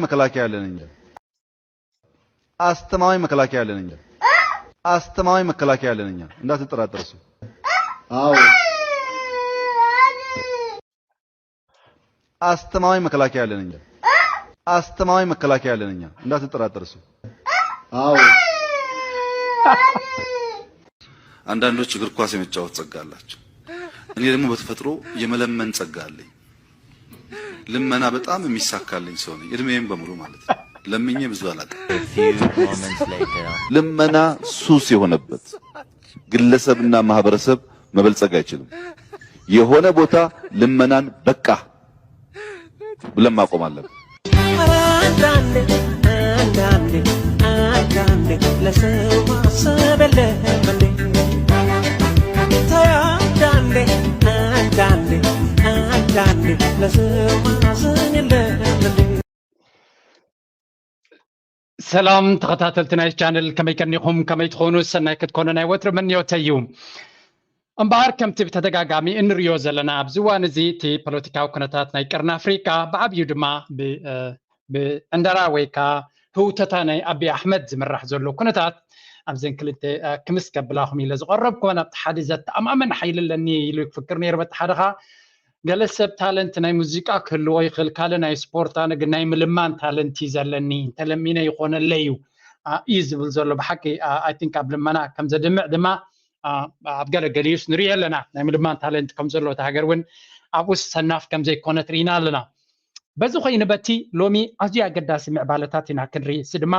መከላከያ አለን እኛ። አስተማማኝ መከላከያ አለን እኛ። አስተማማኝ መከላከያ አለን እኛ። እንዳትጠራጠር እሱ። አዎ። አስተማማኝ መከላከያ አለን እኛ። አስተማማኝ መከላከያ አለን እኛ። እንዳትጠራጠር እሱ። አዎ። አንዳንዶች እግር ኳስ የመጫወት ጸጋ አላቸው። እኔ ደግሞ በተፈጥሮ የመለመን ጸጋ አለኝ። ልመና በጣም የሚሳካልኝ ሰው ነኝ። እድሜዬም በሙሉ ማለት ነው። ለምኜ ብዙ አላውቅም። A few moments later. ልመና ሱስ የሆነበት ግለሰብና ማህበረሰብ መበልጸግ አይችልም። የሆነ ቦታ ልመናን በቃ ብለን ማቆም አለብን። አንዳንዴ አንዳንዴ አንዳንዴ ለሰው ማሰብ የለም እንዴ? ተይ አንዳንዴ አንዳንዴ አንዳንዴ ለሰው ማዘን የለም እንዴ? ሰላም ተኸታተልቲ ናይ ቻነል፣ ከመይ ቀኒኹም? ከመይ ትኾኑ? ሰናይ ክትኮኑ ናይ ወትሪ ምንዮተይ እዩ። እምበኣር ከምቲ ብተደጋጋሚ እንሪኦ ዘለና ኣብዚ እዋን እዚ እቲ ፖለቲካዊ ኩነታት ናይ ቀርኒ ኣፍሪቃ ብዓብዩ ድማ ብ- እ፣ ብዕንደራ ወይ ከዓ ህውተታ ናይ ኣቢ ኣሕመድ ዝምራሕ ዘሎ ኩነታት ኣብዘን ክልተ እ፣ ክምስ ከብላኹም ኢለ ዝቐረብኩ ናብቲ ሓደ ዘተኣማመን ሓይሊ ኣለኒ ኢሉ ክፍክር ነይሩ በቲ ሓደኻ ገለ ሰብ ታለንት ናይ ሙዚቃ ክህልዎ ይኽእል ካልእ ናይ ስፖርት ኣነ ግን ናይ ምልማን ታለንት እዩ ዘለኒ እንተለሚነ ይኾነለይ እዩ አ፣ እዩ ዝብል ዘሎ ብሓቂ ኣይ ቲንክ ኣብ ልመና ከም ዘድምዕ ድማ አ፣ ኣብ ገለ ገሊኡስ ንሪኦ ኣለና ናይ ምልማን ታለንት ከም ዘሎ እቲ ሃገር እውን ኣብኡ ሰናፍ ከም ዘይኮነት ርኢና ኣለና በዚ ኮይኑ በቲ ሎሚ ኣዝዩ ኣገዳሲ ምዕባለታት ኢና ክንርኢ እሱ ድማ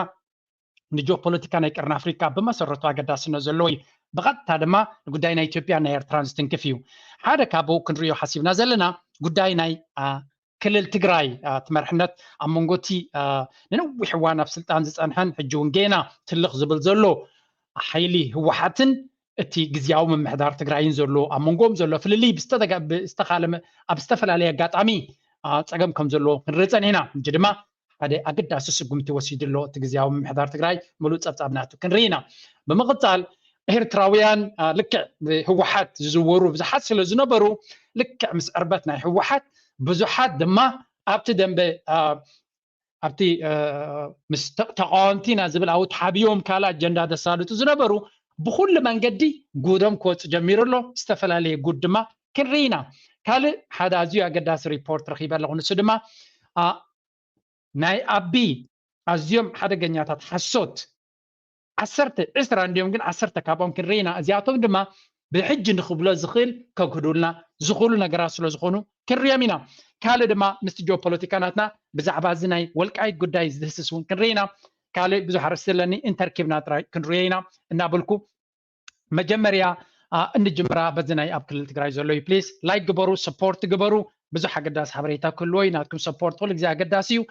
ንጂኦፖለቲካ ናይ ቀርኒ ኣፍሪካ ብመሰረቱ ኣገዳስነት ዘለዎ እዩ። ብቐጥታ ድማ ንጉዳይ ናይ ኢትዮጵያ ናይ ኤርትራን ዝትንክፍ እዩ። ሓደ ካብኡ ክንሪኦ ሓሲብና ዘለና ጉዳይ ናይ አ፣ ክልል ትግራይ አ፣ እቲ መርሕነት ኣብ መንጎ እቲ አ፣ ንነዊሕ እዋን ኣብ ስልጣን ዝፀንሐን ሕጂ እውን ጌና ትልኽ ዝብል ዘሎ ሓይሊ ህወሓትን እቲ ግዝያዊ ምምሕዳር ትግራይን ዘሎ ኣብ መንጎኦም ዘሎ ፍልልይ ብዝተተጋ- ብዝተኻለመ ኣብ ዝተፈላለየ ኣጋጣሚ አ፣ ፀገም ከም ዘለዎ ክንርኢ ፀኒሕና። ሕጂ ድማ ሓደ ኣገዳሲ ስጉምቲ ወሲዱ ኣሎ እቲ ግዝያዊ ምምሕዳር ትግራይ ምሉእ ፀብፃብ ናቱ ክንርኢ ኢና ብምቕፃል ኤርትራውያን ልክዕ ብህወሓት ዝዝወሩ ብዙሓት ስለ ዝነበሩ ልክዕ ምስ ዕርበት ናይ ህወሓት ብዙሓት ድማ ኣብቲ ደንበ ኣብቲ ምስ ተቃወምቲ ኢና ዝብል ኣውት ሓቢዮም ካልእ ኣጀንዳ ዘሳልጡ ዝነበሩ ብኩሉ መንገዲ ጉዶም ክወፅ ጀሚሩ ኣሎ ዝተፈላለየ ጉድ ድማ ክንርኢ ኢና ካልእ ሓደ ኣዝዩ ኣገዳሲ ሪፖርት ረኪበ ኣለኹ ንሱ ድማ ናይ ኣቢ ኣዝዮም ሓደገኛታት ሓሶት ዓሰርተ ዕስራ እንዲዮም ግን ዓሰርተ ካብኦም ክንርኢ ኢና እዚኣቶም ድማ ብሕጂ ንክብሎ ዝኽእል ከግህዱልና ዝኽእሉ ነገራት ስለ ዝኾኑ ክንሪኦም ኢና ካልእ ድማ ምስቲ ጂኦፖለቲካ ናትና ብዛዕባ እዚ ናይ ወልቃይት ጉዳይ ዝድህስስ እውን ክንርኢ ኢና ካልእ ብዙሕ ኣርእስቲ ኣለኒ እንተርኪብና ጥራይ ክንሪኦ ኢና እናበልኩ መጀመርያ እንጅምራ በዚ ናይ ኣብ ክልል ትግራይ ዘሎ እዩ ፕሊስ ላይክ ግበሩ ሰፖርት ግበሩ ብዙሕ ኣገዳሲ ሓበሬታ ክህልዎ እዩ ናትኩም ሰፖርት ኩሉ ግዜ ኣገዳሲ እዩ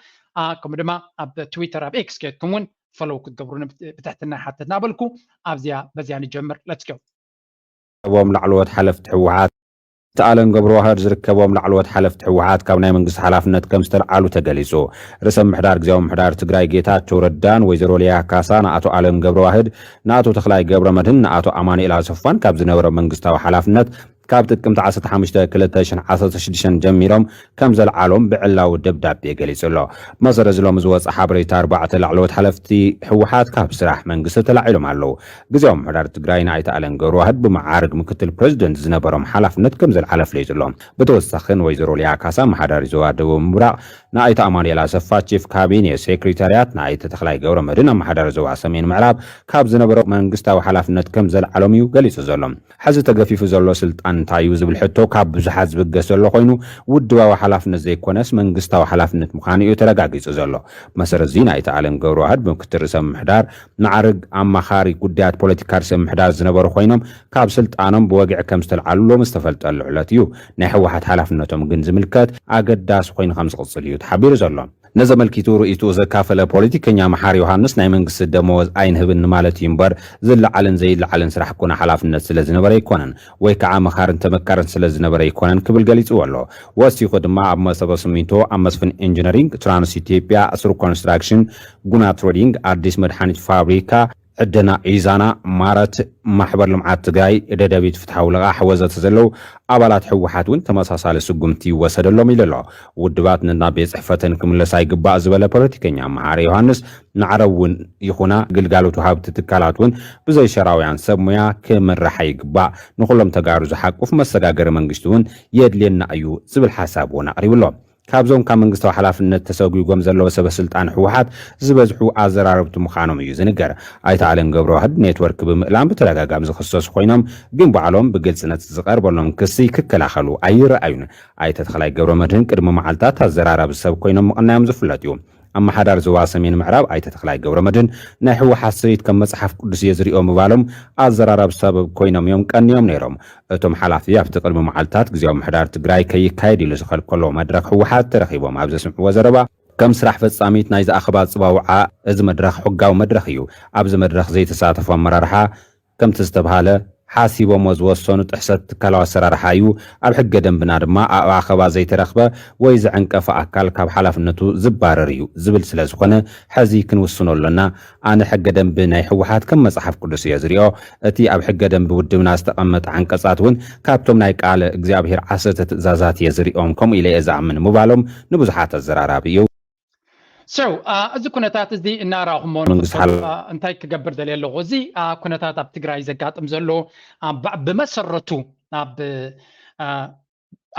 ከምኡ ድማ ኣብ ትዊተር ኣብ ኤክስ ከትኩም እውን ፈሎው ክትገብሩኒ ብትሕትና ሓተት ናበልኩ ኣብዚያ በዚያ ንጀምር ለትስገው ዝርከቦም ላዕለዎት ሓለፍቲ ህወሓት እቲ ኣለም ገብረዋህድ ዝርከቦም ላዕለዎት ሓለፍቲ ህወሓት ካብ ናይ መንግስቲ ሓላፍነት ከም ዝተልዓሉ ተገሊፁ። ርእሰ ምምሕዳር ግዝያዊ ምምሕዳር ትግራይ ጌታቸው ረዳን ወይዘሮ ሊያ ካሳ ንኣቶ ኣለም ገብረዋህድ፣ ንኣቶ ተኽላይ ገብረመድህን ንኣቶ ኣማኑኤል ኣሰፋን ካብ ዝነበሮም መንግስታዊ ሓላፍነት ካብ ጥቅምቲ ዓሰርተ ሓሙሽተ ክልተ ሽሕን ዓሰርተ ሽዱሽተን ጀሚሮም ከም ዘልዓሎም ብዕላዊ ደብዳቤ ገሊጹ ኣሎ። ብመሰረት እዚ ሎሚ ዝወጸ ሓበሬታ ኣርባዕተ ላዕለዎት ሓለፍቲ ህወሓት ካብ ስራሕ መንግስቲ ተላዒሎም ኣለዉ። ግዝያዊ ምምሕዳር ትግራይ ንኣይተ ኣለም ገብረዋህድ ብመዓርግ ምክትል ፕረዚደንት ዝነበሮም ሓላፍነት ከም ዘልዓለ ኣፍሊጡ ኣሎ። ብተወሳኺ ንወይዘሮ ሊያ ካሳ ኣመሓዳሪ ዞባ ደቡብ ምብራቕ፣ ንኣይተ ኣማኑኤል ኣሰፋ ቺፍ ካቢኔ ሴክሬታርያት፣ ንኣይተ ተኽላይ ገብረመድህን ኣመሓዳሪ ዞባ ሰሜን ምዕራብ ካብ ዝነበሮም መንግስታዊ ሓላፍነት ከም ዘልዓሎም እዩ ገሊጹ ዘሎ። ሕዚ ተገፊፉ ዘሎ ስልጣን እንታይ እዩ ዝብል ሕቶ ካብ ብዙሓት ዝብገስ ዘሎ ኮይኑ ውድባዊ ሓላፍነት ዘይኮነስ መንግስታዊ ሓላፍነት ምዃኑ እዩ ተረጋጊጹ ዘሎ። ብመሰረት እዚ ናይቲ ኣለም ገብረዋህድ ብምክትል ርእሰ ምምሕዳር ማዕርግ ኣማኻሪ ጉዳያት ፖለቲካ ርእሰ ምምሕዳር ዝነበሩ ኮይኖም ካብ ስልጣኖም ብወግዒ ከም ዝተልዓሉ ሎሚ ዝተፈልጠሉ ዕለት እዩ። ናይ ህወሓት ሓላፍነቶም ግን ዝምልከት ኣገዳሲ ኮይኑ ከም ዝቕፅል እዩ ተሓቢሩ ዘሎ። ነዚ ኣመልኪቱ ርእይትኡ ዘካፈለ ፖለቲከኛ መሓሪ ዮሃንስ ናይ መንግስቲ ደመወዝ ኣይንህብን ንማለት እዩ እምበር ዝለዓልን ዘይለዓልን ስራሕ ኮነ ሓላፍነት ስለ ዝነበረ ኣይኮነን ወይ ከዓ መኻርን ተመካርን ስለ ዝነበረ ኣይኮነን ክብል ገሊፅዎ ኣሎ። ወሲኹ ድማ ኣብ መሰቦ ስሚንቶ፣ ኣብ መስፍን ኢንጂነሪንግ፣ ትራንስ ኢትዮጵያ፣ ሱር ኮንስትራክሽን፣ ጉና ትሬዲንግ፣ ኣዲስ መድሓኒት ፋብሪካ፣ ዕደና፣ ኢዛና፣ ማረት፣ ማሕበር ልምዓት ትግራይ፣ ደደቢት፣ ፍትሓዊ ልቓሕ ወዘተ ዘለዉ ኣባላት ህወሓት እውን ተመሳሳሊ ስጉምቲ ይወሰደሎም ኢሉ ኣሎ። ውድባት ነናብ ቤት ጽሕፈተን ክምለሳ ይግባእ ዝበለ ፖለቲከኛ መሓሪ ዮሃንስ፣ ንዓረብ እውን ይኹና ግልጋሎት ወሃብቲ ትካላት እውን ብዘይ ሸራውያን ሰብ ሙያ ክምርሓ ይግባእ። ንኹሎም ተጋሩ ዝሓቁፍ መሰጋገሪ መንግስቲ እውን የድልየና እዩ ዝብል ሓሳብ እውን ኣቕሪቡ ኣሎ። ካብዞም ካብ መንግስታዊ ሓላፍነት ተሰጒጎም ዘለዉ ሰበ ስልጣን ህወሓት ዝበዝሑ ኣዘራረብቲ ምዃኖም እዩ ዝንገር። ኣይተ ኣለም ገብረዋህድ ኔትወርክ ብምእላም ብተደጋጋሚ ዝኽሰሱ ኮይኖም፣ ግን ባዕሎም ብግልጽነት ዝቐርበሎም ክሲ ክከላኸሉ ኣይረኣዩን። ኣይተ ተኽላይ ገብረመድህን ቅድሚ መዓልታት ኣዘራራቢ ሰብ ኮይኖም ምቕናዮም ዝፍለጥ እዩ። ኣመሓዳሪ ዞባ ሰሜን ምዕራብ ኣይተ ተኽላይ ገብረመድህን ናይ ህወሓት ስሪት ከም መጽሓፍ ቅዱስ እየ ዝሪኦ ምባሎም ኣዘራራቢ ሰብ ኮይኖም እዮም ቀንዮም ነይሮም። እቶም ሓላፊ ኣብቲ ቅድሚ መዓልታት ግዜያዊ ምሕዳር ትግራይ ከይካየድ ኢሉ ዝኸልከሎ መድረኽ ህወሓት ተረኺቦም ኣብ ዘስምዕዎ ዘረባ፣ ከም ስራሕ ፈጻሚት ናይዚ ኣኸባ ኣጽዋውዓ፣ እዚ መድረኽ ሕጋዊ መድረኽ እዩ። ኣብዚ መድረኽ ዘይተሳተፉ ኣመራርሓ ከምቲ ዝተብሃለ ሓሲቦሞ ዝወሰኑ ጥሕሰት ትካላዊ ኣሰራርሓ እዩ። ኣብ ሕገ ደንብና ድማ ኣብ ኣኸባ ዘይተረኽበ ወይ ዝዕንቀፈ ኣካል ካብ ሓላፍነቱ ዝባረር እዩ ዝብል ስለ ዝኾነ፣ ሕዚ ክንውስኖ ኣሎና። ኣነ ሕገ ደንቢ ናይ ህወሓት ከም መጽሓፍ ቅዱስ እየ ዝሪኦ። እቲ ኣብ ሕገ ደንቢ ውድብና ዝተቐመጠ ዓንቀጻት እውን ካብቶም ናይ ቃለ እግዚኣብሔር ዓሰርተ ትእዛዛት እየ ዝሪኦም፣ ከምኡ ኢለ እየ ዝኣምን ምባሎም ንብዙሓት ኣዘራራቢ እዩ። So፣ አ፣ እዚ ኩነታት እዚ እናረኣኹሞ መንግስቲ ንኽትፈልጡ፣ ሓላ- አ፣ እንታይ ክገብር ደልየ ኣለኹ? እዚ፣ አ፣ ኩነታት ኣብ ትግራይ ዘጋጥም ዘሎ፣ አ፣ ብ-፣ ብመሰረቱ ኣብ፣ አ፣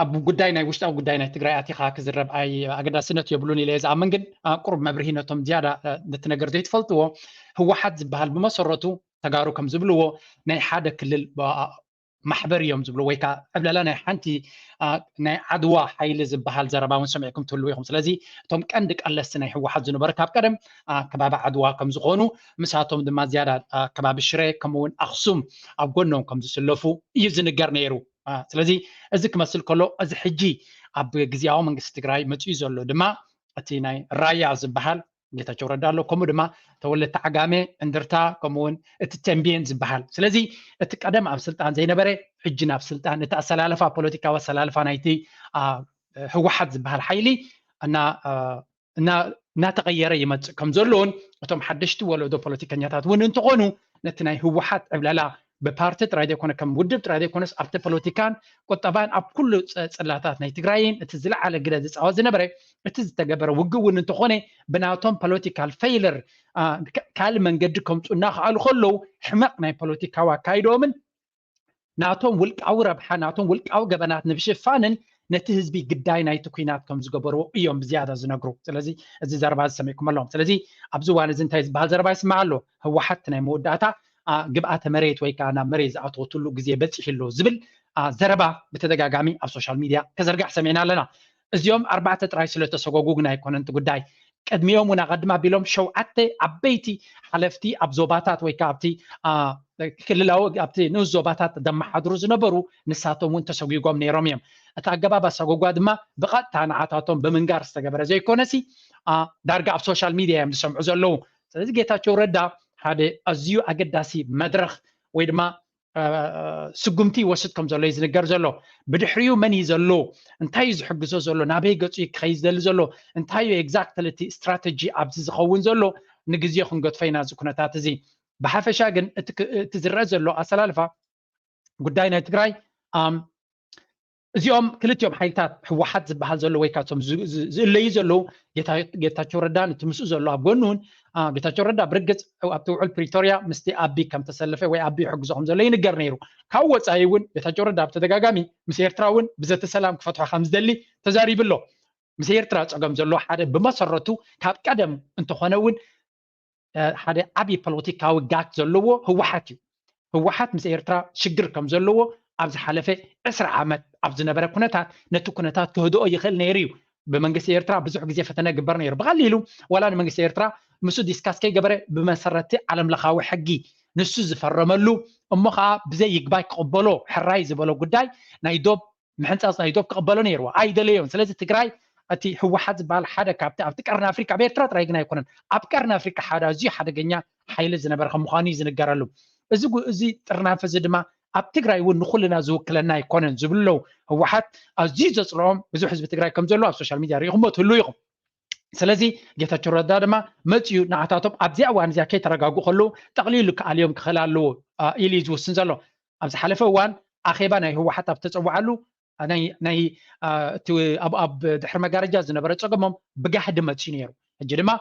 ኣብ ጉዳይ ናይ ውሽጣዊ ጉዳይ ናይ ትግራይ ኣቲኻ ክዝረብ ኣይ ኣገዳስነት የብሉን ኢለ እየ ዝኣምን። ግን፣ አ፣ ቁሩብ መብርሂ ነቶም ዝያዳ፣ አ፣ ነቲ ነገር ዘይትፈልጥዎ፣ ህወሓት ዝበሃል ብመሰረቱ ተጋሩ ከም ዝብልዎ ናይ ሓደ ክልል፣ አ፣ ማሕበር እዮም ዝብሉ፣ ወይ ከዓ ዕብለላ ናይ ሓንቲ፣ አ፣ ናይ ዓድዋ ሓይሊ ዝበሃል ዘረባ እውን ሰሚዕኩም ትህልዉ ኢኹም። ስለዚ እቶም ቀንዲ ቀለስቲ ናይ ህወሓት ዝነበሩ ካብ ቀደም፣ አ፣ ከባቢ ዓድዋ ከም ዝኾኑ፣ ምሳቶም ድማ ዝያዳ፣ አ፣ ከባቢ ሽረ ከምኡ እውን ኣኽሱም ኣብ ጎኖም ከም ዝስለፉ እዩ ዝንገር ነይሩ። አ፣ ስለዚ እዚ ክመስል ከሎ፣ እዚ ሕጂ ኣብ ግዜያዊ መንግስቲ ትግራይ መፂኡ ዘሎ ድማ እቲ ናይ ራያ ዝበሃል ጌታቸው ረዳ ኣሎ፣ ከምኡ ድማ ተወለድቲ ዓጋመ፣ እንድርታ፣ ከምኡ እውን እቲ ተንቤን ዝበሃል። ስለዚ እቲ ቀደም ኣብ ስልጣን ዘይነበረ፣ ሕጂ ናብ ስልጣን፣ እቲ ኣሰላልፋ፣ ፖለቲካዊ ኣሰላልፋ ናይቲ፣ አ፣ ህወሓት ዝበሃል ሓይሊ እና፣ አ፣ እና-፣ እናተቐየረ ይመጽእ ከም ዘሎን፣ እቶም ሓደሽቲ ወለዶ ፖለቲከኛታት እውን እንትኾኑ፣ ነቲ ናይ ህወሓት ዕብለላ ብፓርቲ ጥራይ ዘይኮነ፣ ከም ውድብ ጥራይ ዘይኮነስ፣ ኣብቲ ፖለቲካን ቁጠባን ኣብ ኩሉ ጽ-፣ ጽላታት ናይ ትግራይን እቲ ዝለዓለ ግደ ዝጻወት ዝነበረ፣ እቲ ዝተገበረ ውግእ እውን እንተኾነ፣ ብናቶም ፖለቲካል ፌይለር፣ አ፣ ካ-፣ ካልእ መንገዲ ከምጹ እናኸኣሉ ከለዉ፣ ሕመቕ ናይ ፖለቲካዊ ኣካይድኦምን ናቶም ውልቃዊ ረብሓ፣ ናቶም ውልቃዊ ገበናት ንምሽፋንን ነቲ ህዝቢ ግዳይ ናይቲ ኲናት ከም ዝገበርዎ እዮም ብዝያዳ ዝነግሩ። ስለዚ እዚ ዘረባ እዚ ሰሚዕኩም ኣለኹም። ስለዚ ኣብዚ እዋን እዚ እንታይ ዝበሃል ዘረባ ይስማዕ ኣሎ? ህወሓት ናይ መወዳእታ፣ አ፣ ግብኣተ መሬት ወይ ከዓ ናብ መሬት ዝኣተወትሉ ግዜ በፂሑ ኣሎ ዝብል፣ አ፣ ዘረባ ብተደጋጋሚ ኣብ ሶሻል ሚድያ ከዘርጋሕ ሰሚዕና ኣለና። እዚኦም ኣርባዕተ ጥራይ ስለተሰጎጉ ግን ኣይኮነን እቲ ጉዳይ። ቅድሚኦም እውን ኣቐድም ኣቢሎም ሸውዓተ ዓበይቲ ሓለፍቲ ኣብ ዞባታት ወይ ከዓ ኣብቲ፣ አ፣ ክልላዊ፣ ኣብቲ ንኡስ ዞባታት ዘመሓድሩ ዝነበሩ ንሳቶም እውን ተሰጒጎም ነይሮም እዮም። እቲ ኣገባብ ኣሰጎጓ ድማ ብቐጥታ ንዓታቶም ብምንጋር ዝተገበረ ዘይኮነሲ፣ አ፣ ዳርጋ ኣብ ሶሻል ሚድያ እዮም ዝሰምዑ ዘለዉ። ስለዚ ጌታቸው ረዳ ሓደ ኣዝዩ ኣገዳሲ መድረኽ ወይ ድማ፣ አ፣ ስጉምቲ ይወስድ ከም ዘሎ እዩ ዝንገር ዘሎ። ብድሕሪኡ መን እዩ ዘሎ? እንታይ እዩ ዝሕግዞ ዘሎ? ናበይ ገጹ እዩ ክኸይድ ዝደሊ ዘሎ? እንታይ እዩ ኤግዛክትሊ እቲ ስትራተጂ ኣብዚ ዝኸውን ዘሎ? ንግዜ ክንገድፎ ኢና እዚ ኩነታት እዚ። ብሓፈሻ ግን እቲ ክ-፣ እቲ ዝረአ ዘሎ ኣሰላልፋ ጉዳይ ናይ ትግራይ፣ ኣም፣ እዚኦም ክልቲኦም ሓይልታት ህወሓት ዝበሃል ዘሎ ወይ ካብቶም ዝ-፣ ዝ-፣ ዝእለዩ ዘለዉ ጌታ-፣ ጌታቸው ረዳን እቲ ምስኡ ዘሎ ኣብ ጎኑ እውን፣ አ፣ ጌታቸው ረዳ ብርግጽ ኣብቲ ውዕል ፕሪቶርያ ምስቲ ኣቢ ከም ተሰለፈ ወይ ኣቢ ይሕግዞ ከም ዘሎ ይንገር ነይሩ። ካብ ወጻኢ እውን ጌታቸው ረዳ ብተደጋጋሚ ምስ ኤርትራ እውን ብዘተ ሰላም ክፈትሖ ከም ዝደሊ ተዛሪቡ ኣሎ። ምስ ኤርትራ ጸገም ዘለዎ ሓደ ብመሰረቱ ካብ ቀደም እንተኾነ እውን፣ እ፣ ሓደ ዓቢ ፖለቲካዊ ጋት ዘለዎ ህወሓት እዩ። ህወሓት ምስ ኤርትራ ሽግር ከም ዘለዎ ኣብ ዝሓለፈ ዕስራ ዓመት ኣብ ዝነበረ ኩነታት ነቲ ኩነታት ክህድኦ ይኽእል ነይሩ እዩ። ብመንግስቲ ኤርትራ ብዙሕ ግዜ ፈተነ ይግበር ነይሩ። ብቐሊሉ ዋላ ንመንግስቲ ኤርትራ ምስኡ ዲስካስ ከይገበረ ብመሰረቲ ዓለም ለኻዊ ሕጊ ንሱ ዝፈረመሉ እሞ ኸዓ ብዘይ ይግባይ ክቕበሎ ሕራይ ዝበሎ ጉዳይ ናይ ዶብ ምሕንጻጽ ናይ ዶብ ክቕበሎ ነይርዎ። ኣይደለዮን። ስለዚ ትግራይ እቲ ህወሓት ዝበሃል ሓደ ካብቲ ኣብቲ ቀርኒ ኣፍሪቃ፣ ኣብ ኤርትራ ጥራይ ግን ኣይኮነን፣ ኣብ ቀርኒ ኣፍሪቃ ሓደ ኣዝዩ ሓደገኛ ሓይሊ ዝነበረ ከም ምዃኑ እዩ ዝንገረሉ። እዚ ጉ-፣ እዚ ጥርናፈ እዚ ድማ ኣብ ትግራይ እውን ንኹልና ዝውክለና ኣይኮነን ዝብሉ ኣለዉ። ህወሓት ኣዝዩ ዘጽልኦም ብዙሕ ህዝቢ ትግራይ ከም ዘሎ ኣብ ሶሻል ሚድያ ርኢኹሞ ትህልዉ ኢኹም። ስለዚ ጌታቸው ረዳ ድማ መፅኡ ንዓታቶም ኣብዚኣ እዋን እዚኣ ከይተረጋጉ ከለዉ ጠቕሊሉ ክኣልዮም ክኽእል ኣለዎ ኢሉ እዩ ዝውስን ዘሎ። ኣብ ዝሓለፈ እዋን ኣኼባ ናይ ህወሓት ኣብ ተፀዋዓሉ ናይ ናይ እቲ ኣብ ድሕሪ መጋረጃ ዝነበረ ፀገሞም ብጋህዲ መፅኡ ነይሩ። ሕጂ ድማ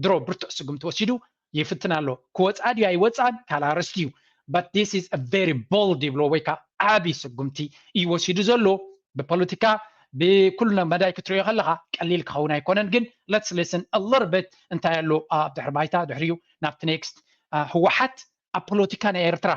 ድሮ ብርቱዕ ስጉምቲ ወሲዱ ይፍትን ኣሎ። ክወፅኣ ድዩ ኣይወፅኣን ካልእ ኣርእስቲ እዩ። But this is a very bold ይብሎ ወይ ከዓ ዓብዪ ስጉምቲ እዩ ወሲዱ ዘሎ። ብፖለቲካ ብኩሉ መዳይ ክትሪኦ ከለካ ቀሊል ክኸውን ኣይኮነን። ግን let's listen a little bit እንታይ ኣሎ ኣብ ድሕሪ ባይታ ድሕሪኡ ናብቲ next። ህወሓት ኣብ ፖለቲካ ናይ ኤርትራ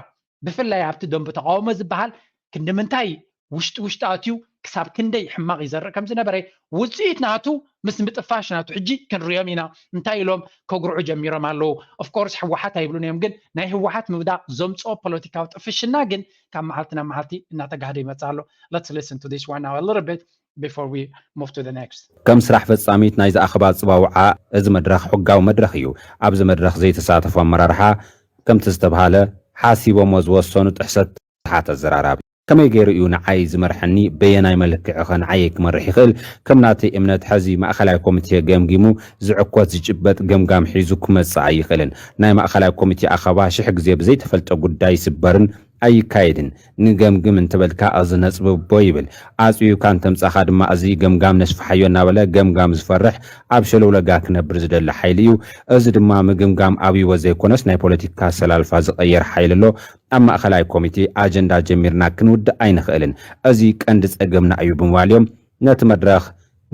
ብፍላይ ኣብቲ ደንበ ተቃውሞ ዝበሃል ክንዲ ምንታይ ውሽጢ ውሽጢ ኣትዩ ክሳብ ክንደይ ሕማቕ ይዘርእ ከም ዝነበረ ውፅኢት ናቱ ምስ ምጥፋሽ ናቱ ሕጂ ክንሪኦም ኢና እንታይ ኢሎም ከጉርዑ ጀሚሮም ኣለዉ። Of course ህወሓት ኣይብሉን እዮም፣ ግን ናይ ህወሓት ምውዳቕ ዘምፅኦ ፖለቲካዊ ጥፍሽና ግን ካብ መዓልቲ ናብ መዓልቲ እናተጋህደ ይመፅእ ኣሎ። Let's listen to this one now a little bit before we move to the next. ከም ስራሕ ፈጻሚት ናይዚ ኣኸባ ጽባውዓ፣ እዚ መድረኽ ሕጋዊ መድረኽ እዩ። ኣብዚ መድረኽ ዘይተሳተፉ ኣመራርሓ ከምቲ ዝተብሃለ ሓሲቦሞ ዝወሰኑ ጥሕሰት ስሓት ኣዘራራቢ። ከመይ ገይሩ እዩ ንዓይ ዝመርሐኒ? በየናይ መልክዕኸ ንዓይ ክመርሕ ይኽእል? ከም ናተይ እምነት ሕዚ ማእኸላይ ኮሚቴ ገምጊሙ ዝዕኮት ዝጭበጥ ገምጋም ሒዙ ክመጽእ ኣይኽእልን። ናይ ማእኸላይ ኮሚቴ ኣኸባ ሽሕ ግዜ ብዘይተፈልጠ ጉዳይ ይስበርን ኣይካየድን። ንገምግም እንተበልካ እዚ ነጽብቦ ይብል። ኣጽቢብካ እንተምጻኻ ድማ እዚ ገምጋም ነስፍሓዮ እናበለ ገምጋም ዝፈርሕ ኣብ ሸለውለጋ ክነብር ዝደሊ ሓይሊ እዩ። እዚ ድማ ምግምጋም ኣብይዎ ዘይኮነስ ናይ ፖለቲካ ኣሰላልፋ ዝቐየር ሓይሊ ኣሎ። ኣብ ማእኸላይ ኮሚቴ ኣጀንዳ ጀሚርና ክንውድእ ኣይንኽእልን። እዚ ቀንዲ ጸገምና እዩ ብምባል እዮም ነቲ መድረኽ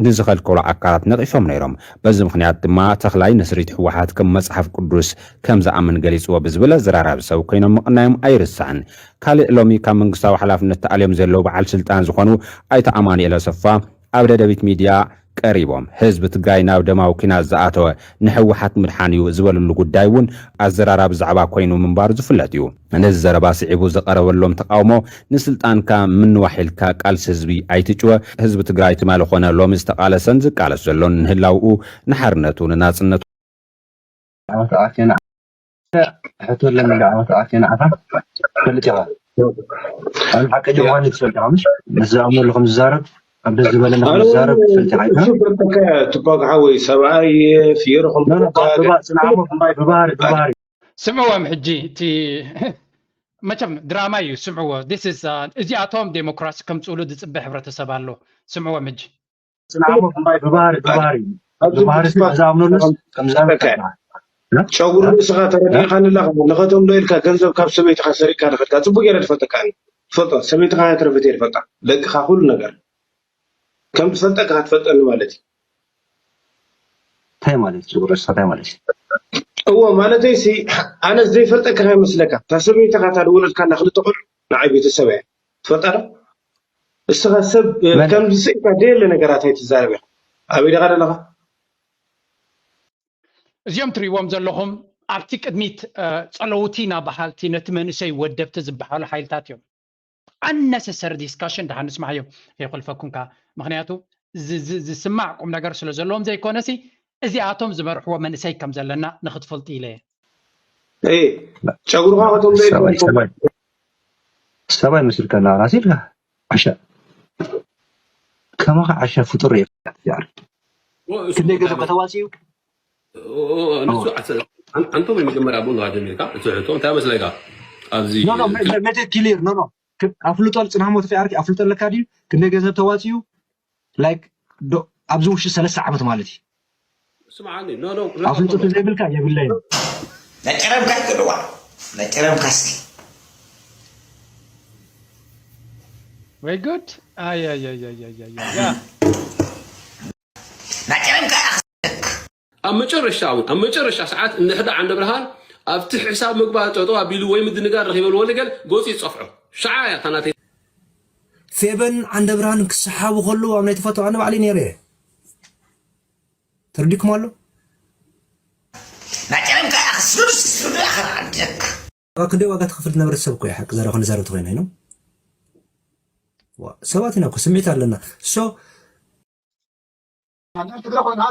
ንዝኸልከሉ ኣካላት ነቒፎም ነይሮም። በዚ ምኽንያት ድማ ተኽላይ ንስሪት ህወሓት ከም መጽሓፍ ቅዱስ ከም ዝኣምን ገሊጽዎ ብዝብል ኣዘራራቢ ሰብ ኮይኖም ምቕናዮም ኣይርሳዕን። ካልእ ሎሚ ካብ መንግስታዊ ሓላፍነት ተኣልዮም ዘለዉ በዓል ስልጣን ዝኾኑ ኣይተ ኣማኑኤል ኣሰፋ ኣብ ደደቢት ሚድያ ቀሪቦም ህዝቢ ትግራይ ናብ ደማዊ ኲናት ዝኣተወ ንህወሓት ምድሓን እዩ ዝበልሉ ጉዳይ እውን ኣዘራራቢ ዛዕባ ኮይኑ ምንባሩ ዝፍለጥ እዩ። ነዚ ዘረባ ስዒቡ ዝቐረበሎም ተቓውሞ ንስልጣንካ ምንዋሕ ኢልካ ቃልሲ ህዝቢ ኣይትጭወ። ህዝቢ ትግራይ ትማሊ ኮነ ሎሚ ዝተቓለሰን ዝቃለስ ዘሎን ንህላውኡ ንሓርነቱ ንናፅነቱ ዓወት ኣርሴና ሕቶ ኣለኒ ዓወት ኣርሴና ዓፋ ትፈልጥ ኢኻ ኣብ ሓቂ ጀዋኒ ትፈልጥ ኢኻ ምሽ ምስ ዝኣምነሉ ከም ዝዛረብ ኣብ ደስ ዝበለና ከም ዝዛረብ ትፈልጥ ኢኻ እሱ በቃ ትኳክ ሓወይ ሰብኣይ ፍየሮ ከም ጽንዓሞ ብባህሪ ብባህሪ ስምዕዎም ሕጂ እቲ መቸም ድራማ እዩ ስምዕዎ this is እዚኣቶም ዴሞክራሲ ከምፅእሉ ዝፅበ ሕብረተሰብ ኣሎ ስምዕዎም ሕጂ ጽንዓሞ ብባህሪ ብባህሪ ብባህሪ ዝኣምነሉስ ከምዛበ ጨጉሪ ርእስኻ ተረዲእኻኒ ኣለኻ ንኸቶም ዶ ኢልካ ገንዘብ ካብ ሰበይትኻ ሰሪቅካ ንኸድካ ጽቡቅ ገይረ ትፈልጠካ ትፈልጦ ሰበይትኻ ተረፈት እየ ትፈልጣ ደቅኻ ኩሉ ነገር ከም ትፈልጠካ ትፈልጠኒ ማለት እዩ እንታይ ማለት እዩ ጨጉሪ ርእስኻ እንታይ ማለት እዩ እዎ ማለተይ ሲ ኣነ ዘይፈልጠካ ይመስለካ እታ ሰበይትኻ እታ ዝወለድካና ክልተ ቆልዑ ንዓይ ቤተሰብ እያ ትፈልጣ ዶ እስኻ ሰብ ከም ዝስእካ ደየለ ነገራት ኣይትዛረብ ኢኻ ኣበይ ደኻ ደለኻ እዚኦም ትሪእዎም ዘለኹም ኣብቲ ቅድሚት ፀለውቲ ኢና በሃልቲ ነቲ መንእሰይ ወደብቲ ዝበሃሉ ሓይልታት እዮም unnecessary discussion ደሓን ንስማዓዮም ከይኮልፈኩም ከዓ ምክንያቱ ዝስማዕ ቁም ነገር ስለ ዘለዎም ዘይኮነ ሲ እዚኣቶም ዝመርሕዎ መንእሰይ ከም ዘለና ንክትፈልጡ ኢለ እየ ጨጉርኻ ከቶም ሰባይ መስልካ እናራሲ ኢልካ ዓሻ ከማኻ ዓሻ ፍጡር እየ ክንደይ ገንዘብ ከተዋፅኡ ንሱ ኣንቶም መጀመርያ ቡን ጀሚርካ እቲ ሕቶ እንታይ መስለካ ኣብዚ ሜቴ ኪሊር ኖ ኣፍልጦ ፅናሞ ተፈኣርኪ ኣፍልጦ ኣለካ ድዩ ክንደይ ገንዘብ ተዋፅኡ ላይክ ኣብዚ ውሽጢ ሰለስተ ዓመት ማለት እዩ ስምዓኒ ኣፍልጦ ተዘይብልካ የብለይ ነጨረምካ ይክልዋ ነጨረምካ እስኪ ወይ ጉድ ነጨረምካ ኣብ መጨረሻ እውን ኣብ መጨረሻ ሰዓት እንድሕዳ ዓንደ ብርሃን ኣብቲ ሕሳብ ምግባር ጠጠው ኣቢሉ ወይ ምድንጋር ረኺበሉ ወልገል ገፁ ይፀፍዖ ሸዓ እያ ታናተይ ፌበን ዓንደ ብርሃን ክሰሓቡ ከለዉ ኣብ ናይ ተፈቶ ኣነ ባዕለይ ነይረ እየ ተረዲኩም ኣሎ ናጨረምካ ኣኽስብስ ስብላ ኸርዓድክ ክንደይ ዋጋ ትኽፍል ዝነበረ ሰብ እኮ ሓቂ ዘረባ ክንዛረብ ተኮይና ኢኖም ሰባት ኢና እኮ ስምዒት ኣለና ሶ ትግረ ኮይና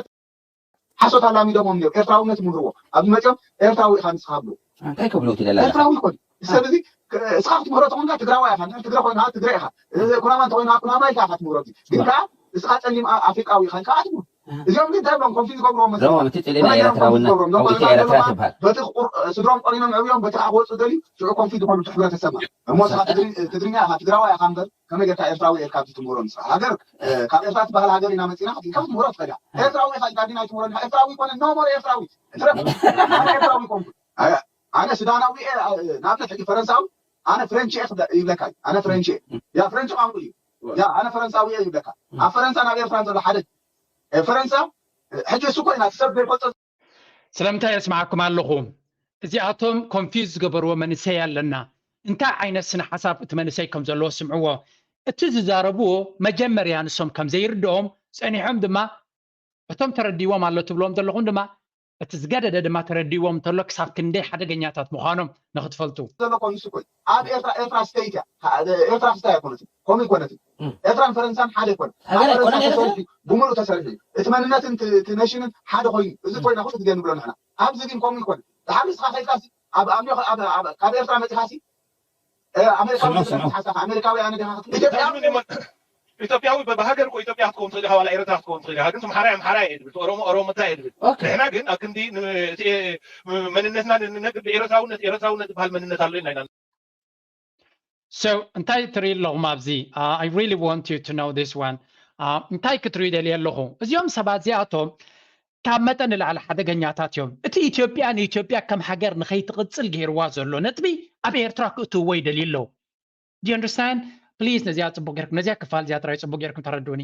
ሓሶት ኣላሚዶሞም ነይሩ ኤርትራውነት ይምህርዎ ኣብ መፅኦም ኤርትራዊ ኢኻ ንስኻ ብሉ እንታይ ክብሉ ትደላ ኤርትራዊ ይኮን ሰብ እዚ እስኻ ክትምህሮ ተኾንካ ትግራዋይ ኢኻ ትግረ ኮይና ትግረ ኢኻ ኩናማ እንተኮይና ኩናማ ኢልካ ኢኻ ትምህሮ ግን ከዓ እስኻ ፀሊም ኣፍሪቃዊ ኢኻ ኢልካ ኣትምህሩ እዚኦም ግን እንታይ ኢሎም ኮንፊዝ ዝገብርዎም መሰለካ? እዞም እቲ ጽልኢ ናይ ኤርትራውነት፣ እዞም በቲ እዞም ኤርትራ ዘለዋ ትበሃል። በቲ ቁር- ስድሮም ቆሪኖም ዕብዮም በቲ ከዓ ክወፁ ደልዩ ሽዑ ኮንፊዝ ዝኾኑ እቲ ሕብረተሰብና እሞ ንስኻ ትግርኛ ኢኻ እምበር ከመይ ጌርካ ኤርትራዊ ኢልካ ትምህሮ ንስኻ ሃገር ካብ ኤርትራ ትበሃል ሃገር ኢና መፂና ክትልካ ክትምህሮ ትኸዳ ኤርትራዊ ኢኻ ኢልካ ግን ኣይትምህሮ ኤርትራዊ ኮነ ኖሞር ኤርትራዊ ትረፍ ኤርትራዊ ኮንኩ ኣነ ሱዳናዊ እየ ንኣብነት ሕጂ ፈረንሳዊ ኣነ ፍሬንች እየ ይብለካ ኣነ ፍሬንች እየ ያ ፍሬንች ቋንቁ እዩ ያ ኣነ ፈረንሳዊ እየ ይብለካ ኣብ ፈረንሳ ናብ ኤርትራ ዘሎ ሓደ ፈረንሳ ሕጂ እሱ ኮይና ሰብ ዘይፈልጦ ስለምንታይ የስምዓኩም ኣለኹ? እዚኣቶም ኮንፊዝ ዝገበርዎ መንእሰይ ኣለና። እንታይ ዓይነት ስነ ሓሳብ እቲ መንእሰይ ከም ዘለዎ ስምዕዎ። እቲ ዝዛረብዎ መጀመርያ ንሶም ከም ዘይርድኦም ጸኒሖም ድማ እቶም ተረዲዎም ኣሎ ትብሎም ዘለኹም ድማ እቲ ዝገደደ ድማ ተረዲዎም እንተሎ ክሳብ ክንደይ ሓደገኛታት ምዃኖም ንክትፈልጡ። ዘሎ ኮይኑ እሱ ኮይኑ ኣብ ኤርትራ ኤርትራ ስተይት እያ ኤርትራ ክስታይ ኣይኮነትን ከምኡ ይኮነትን ኤርትራን ፈረንሳን ሓደ ይኮነ ኣብ ፈረንሳ ተሰሪሑ ብሙሉእ ተሰሪሑ እዩ እቲ መንነትን እቲ ነሽንን ሓደ ኮይኑ እዚ ኮይና ኩሉ ግዜ ንብሎ ንሕና ኣብዚ ግን ከምኡ ይኮነ ድሓር ንስኻ ከይድካ ኣብ ኣምኒ ካብ ኤርትራ መፂኻሲ ኣሜሪካዊ ሓሳኻ ኣሜሪካዊ ኣነ ዲኻ ኢትዮጵያ ኢትዮጵያዊ በ- በሀገር እኮ ኢትዮጵያ ክትከውን ትኽእል ኢኻ ዋላ ኤርትራ ክትከውን ትኽእል ኢኻ ግን ስም ሓራይ ኣምሓራይ እየ ድብል ኦሮሞ ኦሮሞታ እየ ድብል ኦኬ። ንሕና ግን ኣብ ክንዲ ን- እቲ መንነትና ንነግር ብኤርትራውነት ኤርትራውነት ዝበሃል መንነት ኣሎ ኢልና ኢና So እንታይ ትርኢ ኣለኹም ኣብዚ? Uh, I really want you to know this one. Uh, እንታይ ክትርኢ ደልየ ኣለኹ? እዚኦም ሰባት እዚኣቶም ካብ መጠን ንላዕሊ ሓደገኛታት እዮም። እቲ ኢትዮጵያ ንኢትዮጵያ ከም ሃገር ንኸይትቕጽል ገይርዋ ዘሎ ነጥቢ ኣብ ኤርትራ ክእትውዎ ይደልዩ ኣለዉ። Do you understand? Please ነዚኣ ጽቡቅ ጌርኩም ነዚኣ ክፋል እዚኣ ጥራይ ጽቡቅ ጌርኩም ተረድኡኒ።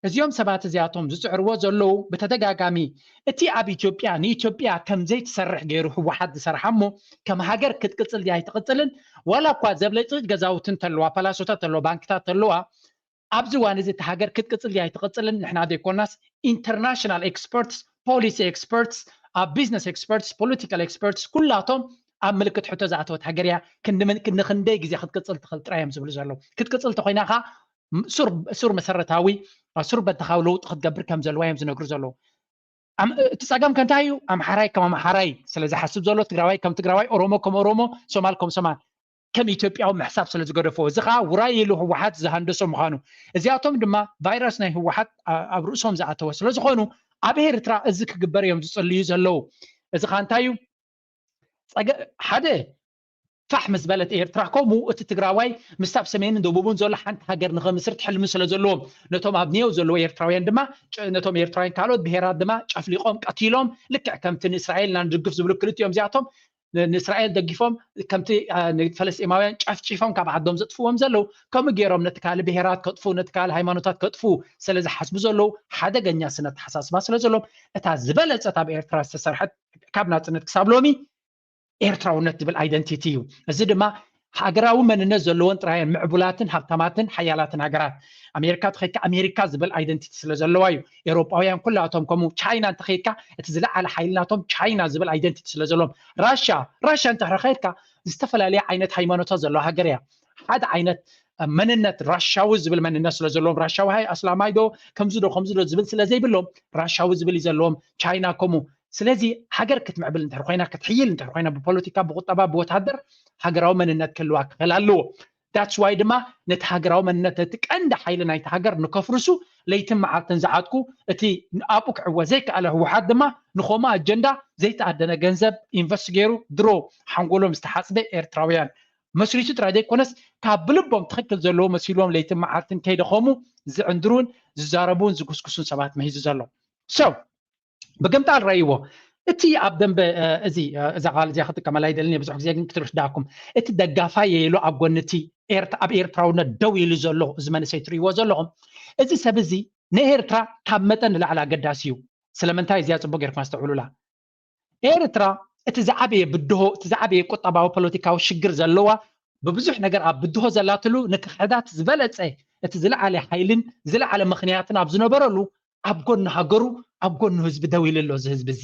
እዚኦም ሰባት እዚኣቶም ዝጽዕርዎ ዘለዉ ብተደጋጋሚ እቲ ኣብ ኢትዮጵያ ንኢትዮጵያ ከም ዘይትሰርሕ ገይሩ ህወሓት ዝሰርሓ እሞ ከም ሃገር ክትቅጽል ድያ ኣይትቕጽልን ዋላ እኳ ዘብለጭልጭ ገዛውቲ እንተለዋ ፓላሶታት ተለዋ ባንክታት ተለዋ ኣብዚ እዋን እዚ እቲ ሃገር ክትቅጽል ድያ ኣይትቕጽልን ንሕና ዘይኮናስ international experts policy experts ኣብ business experts political experts ኩላቶም ኣብ ምልክት ሕቶ ዝኣተወት ሃገር እያ ክንዲ ክንደይ ግዜ ክትቅጽል ትኽእል ጥራይ እዮም ዝብሉ ዘለዉ ክትቅጽል ተኮይና ከዓ ሱር መሰረታዊ ሱር በተኻዊ ለውጢ ክትገብር ከም ዘለዋ እዮም ዝነግሩ ዘለዉ እቲ ፀገም ከ እንታይ እዩ ኣምሓራይ ከም ኣምሓራይ ስለ ዝሓስብ ዘሎ ትግራዋይ ከም ትግራዋይ ኦሮሞ ከም ኦሮሞ ሶማል ከም ሶማል ከም ኢትዮጵያዊ ምሕሳብ ስለ ዝገደፎ እዚ ከዓ ውራይ ኢሉ ህወሓት ዝሃንደሶ ምዃኑ እዚኣቶም ድማ ቫይረስ ናይ ህወሓት ኣብ ርእሶም ዝኣተወ ስለ ዝኾኑ ኣብ ኤርትራ እዚ ክግበር እዮም ዝፅልዩ ዘለዉ እዚ ከዓ እንታይ እዩ ሓደ ፋሕ ምስ በለት ኤርትራ ከምኡ እቲ ትግራዋይ ምስታብ ሰሜንን ደቡብን ዘሎ ሓንቲ ሃገር ንኸምስርት ሕልሚ ስለ ዘለዎም ነቶም ኣብ ኒዮው ዘለዉ ኤርትራውያን ድማ ነቶም ኤርትራውያን ካልኦት ብሄራት ድማ ጨፍሊቖም ቀቲሎም ልክዕ ከምቲ ንእስራኤል ኢና ንድግፍ ዝብሉ ክልቲኦም እዚኣቶም ንእስራኤል ደጊፎም ከምቲ ንፈለስጢማውያን ጨፍጪፎም ካብ ዓዶም ዘጥፍዎም ዘለዉ ከምኡ ገይሮም ነቲ ካልእ ብሄራት ከጥፉ ነቲ ካልእ ሃይማኖታት ከጥፉ ስለ ዝሓስቡ ዘለዉ ሓደገኛ ስነ ኣተሓሳስባ ስለ ዘለዎም እታ ዝበለጸት ኣብ ኤርትራ ዝተሰርሐት ካብ ናጽነት ክሳብ ሎሚ ኤርትራውነት ዝብል ኣይደንቲቲ እዩ። እዚ ድማ ሃገራዊ መንነት ዘለዎን ጥራየን ምዕቡላትን ሃብታማትን ሓያላትን ሃገራት። ኣሜሪካ ተኸይድካ ኣሜሪካ ዝብል ኣይደንቲቲ ስለ ዘለዋ እዩ። ኤውሮጳውያን ኩላቶም ከምኡ። ቻይና እንተኸይድካ እቲ ዝለዓለ ሓይሊ ናቶም ቻይና ዝብል ኣይደንቲቲ ስለ ዘለዎም። ራሻ ራሻ እንተኸይድካ ዝተፈላለየ ዓይነት ሃይማኖታት ዘለዋ ሃገር እያ። ሓደ ዓይነት መንነት ራሻዊ ዝብል መንነት ስለ ዘለዎም ራሻዊ ሃይ ኣስላማይ ዶ ከምዚ ዶ ከምዚ ዶ ዝብል ስለ ዘይብሎም ራሻዊ ዝብል እዩ ዘለዎም። ቻይና ከምኡ ስለዚ ሃገር ክትምዕብል እንተ ኮይና ክትሕይል እንተ ኮይና ብፖለቲካ ብቁጠባ ብወታደር ሃገራዊ መንነት ክህልዋ ክኽእል ኣለዎ that's why ድማ ነቲ ሃገራዊ መንነት ነቲ ቀንዲ ሓይሊ ናይቲ ሃገር ንከፍርሱ ለይትን መዓልትን ዝዓጥቁ እቲ ኣብኡ ክዕወ ዘይከኣለ ህወሓት ድማ ንኸምኡ ኣጀንዳ ዘይተኣደነ ገንዘብ ኢንቨስት ገይሩ ድሮ ሓንጎሎም ዝተሓፅበ ኤርትራውያን መስሪቱ ጥራይ ዘይኮነስ ካብ ብልቦም ትኽክል ዘለዎ መሲልዎም ለይትን መዓልትን ከይደኸሙ ዝዕንድሩን ዝዛረቡን ዝጉስጉሱን ሰባት መሂዙ ዘሎ so ብግምጣል ረእይዎ እቲ ኣብ ደንበ እዚ እዛ ቃል እዚኣ ክጥቀመላ ይደልን ብዙሕ ግዜ ግን ክትርዳኩም እቲ ደጋፋይ የሉ ኣብ ጎኒ እቲ ኣብ ኤርትራውነት ደው ኢሉ ዘሎ እዚ መንእሰይ ትርእይዎ ዘለኹም እዚ ሰብ እዚ ንኤርትራ ካብ መጠን ንላዕሊ ኣገዳሲ እዩ ስለምንታይ እዚኣ ፅቡቅ ጌርኩም ኣስተውዕሉላ ኤርትራ እቲ ዝዓበየ ብድሆ እቲ ዝዓበየ ቁጠባዊ ፖለቲካዊ ሽግር ዘለዋ ብብዙሕ ነገር ኣብ ብድሆ ዘላትሉ ንክሕዳት ዝበለፀ እቲ ዝለዓለ ሓይልን ዝለዓለ ምኽንያትን ኣብ ዝነበረሉ ኣብ ጎኒ ሃገሩ ኣብ ጎኒ ህዝቢ ደው ኢሉ ኣሎ እዚ ህዝቢ እዚ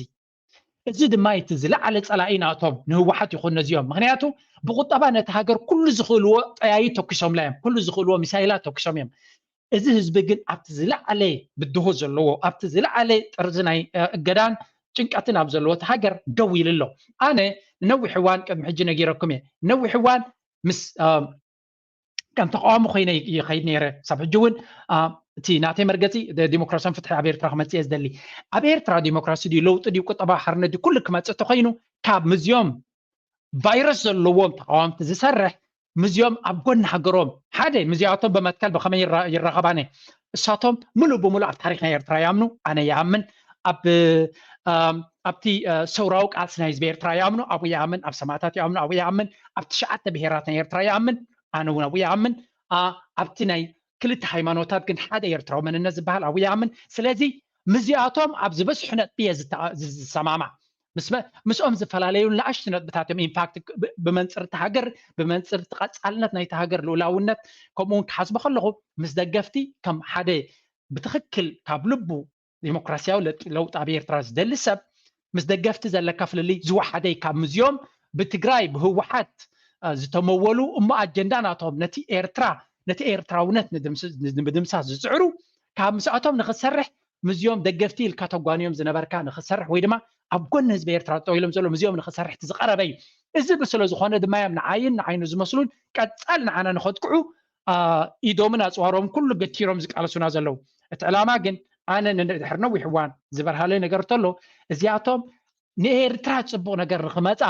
እዚ ድማ እቲ ዝለዓለ ፀላኢ ናቶም ንህወሓት ይኹን ነዚኦም ምክንያቱ ብቁጠባ ነቲ ሃገር ኩሉ ዝኽእልዎ ጠያይት ተኩሶምላ እዮም ኩሉ ዝኽእልዎ ሚሳይላት ተኩሶም እዮም እዚ ህዝቢ ግን ኣብቲ ዝለዓለ ብድሆ ዘለዎ ኣብቲ ዝለዓለ ጥርዚ ናይ እገዳን ጭንቀትን ኣብ ዘለዎ እቲ ሃገር ደው ኢሉ ኣሎ ኣነ ንነዊሕ እዋን ቅድሚ ሕጂ ነጊረኩም እየ ንነዊሕ እዋን ምስ ከም ተቃዋሚ ኮይነ ይኸይድ ነይረ ሳብ ሕጂ እውን እቲ ናተይ መርገፂ ዲሞክራሲን ፍትሒ ኣብ ኤርትራ ክመፅእ እየ ዝደሊ። ኣብ ኤርትራ ዲሞክራሲ ድዩ፣ ለውጢ ድዩ፣ ቁጠባ ሓርነት ድዩ፣ ኩሉ ክመፅእ ተኮይኑ ካብ ምዝዮም ቫይረስ ዘለዎም ተቃወምቲ ዝሰርሕ፣ ምዝዮም ኣብ ጎኒ ሃገሮም ሓደ ምዚኣቶም ብመትከል ብከመይ ይራኸባነ? እሳቶም ሙሉእ ብሙሉእ ኣብ ታሪክ ናይ ኤርትራ ይኣምኑ። ኣነ ይኣምን ኣብ ኣብቲ ሰውራዊ ቃልሲ ናይ ህዝቢ ኤርትራ ይኣምኑ፣ ኣብኡ ይኣምን። ኣብ ሰማእታት ይኣምኑ፣ ኣብኡ ይኣምን። ኣብ ትሽዓተ ብሄራት ናይ ኤርትራ ይኣምን፣ ኣነ እውን ኣብኡ ይኣምን። ኣብቲ ናይ ክልተ ሃይማኖታት ግን ሓደ ኤርትራዊ መንነት ዝበሃል ኣብኡ ይኣምን። ስለዚ ምስዚኣቶም ኣብ ዝበዝሑ ነጥቢ እየ ዝሰማማዕ። ምስኦም ዝፈላለዩ ንኣሽቱ ነጥብታት እዮም። ኢንፋክት ብመንፅር እቲ ሃገር፣ ብመንፅር እቲ ቀፃልነት ናይቲ ሃገር ልኡላውነት፣ ከምኡ እውን ክሓስቦ ከለኹ ምስ ደገፍቲ ከም ሓደ ብትኽክል ካብ ልቡ ዲሞክራሲያዊ ለውጢ ኣብ ኤርትራ ዝደሊ ሰብ ምስ ደገፍቲ ዘለካ ፍልልይ ዝወሓደ እዩ ካብ ምስዚኦም ብትግራይ ብህወሓት ዝተመወሉ እሞ ኣጀንዳ ናቶም ነቲ ኤርትራ ነቲ ኤርትራውነት ንምድምሳስ ዝፅዕሩ ካብ ምስኣቶም ንክሰርሕ ምስዚኦም ደገፍቲ ኢልካ ተጓንዮም ዝነበርካ ንክሰርሕ ወይ ድማ ኣብ ጎኒ ህዝቢ ኤርትራ ጠው ኢሎም ዘሎ ምስዚኦም ንክሰርሕ እቲ ዝቐረበ እዩ። እዚ ብስለ ዝኾነ ድማ እዮም ንዓይን ንዓይኑ ዝመስሉን ቀፃል ንዓና ንኸጥቅዑ ኢዶምን ኣፅዋሮም ኩሉ ገቲሮም ዝቃለሱና ዘለዉ። እቲ ዕላማ ግን ኣነ ንድሕሪ ነዊሕ እዋን ዝበርሃለይ ነገር እንተሎ እዚኣቶም ንኤርትራ ፅቡቕ ነገር ንክመፃ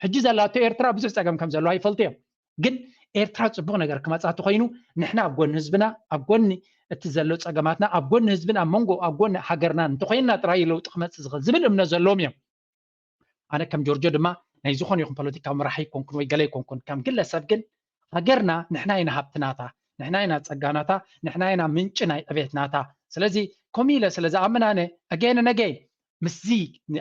ሕጂ ዘላቶ ኤርትራ ብዙሕ ፀገም ከም ዘለዋ ይፈልጡ እዮም። ግን ኤርትራ ፅቡቕ ነገር ክመፃ ተኮይኑ ንሕና ኣብ ጎኒ ህዝብና ኣብ ጎኒ እቲ ዘሎ ፀገማትና ኣብ ጎኒ ህዝብን ኣብ መንጎ ኣብ ጎኒ ሃገርና እንተኮይንና ጥራይ ለውጢ ክመፅእ ዝኽእል ዝብል እምነት ዘለዎም እዮም። ኣነ ከም ጆርጆ ድማ ናይ ዝኾነ ይኹን ፖለቲካዊ መራሒ ኣይኮንኩን ወይ ገለ ኣይኮንኩን። ከም ግለሰብ ግን ሃገርና ንሕና ኢና ሃብትናታ፣ ንሕና ኢና ጸጋናታ፣ ንሕና ኢና ምንጪ ናይ ዕቤትናታ። ስለዚ ከምኡ ኢለ ስለ ዝኣምን ኣነ ኣገይን ነገይ ምስዚ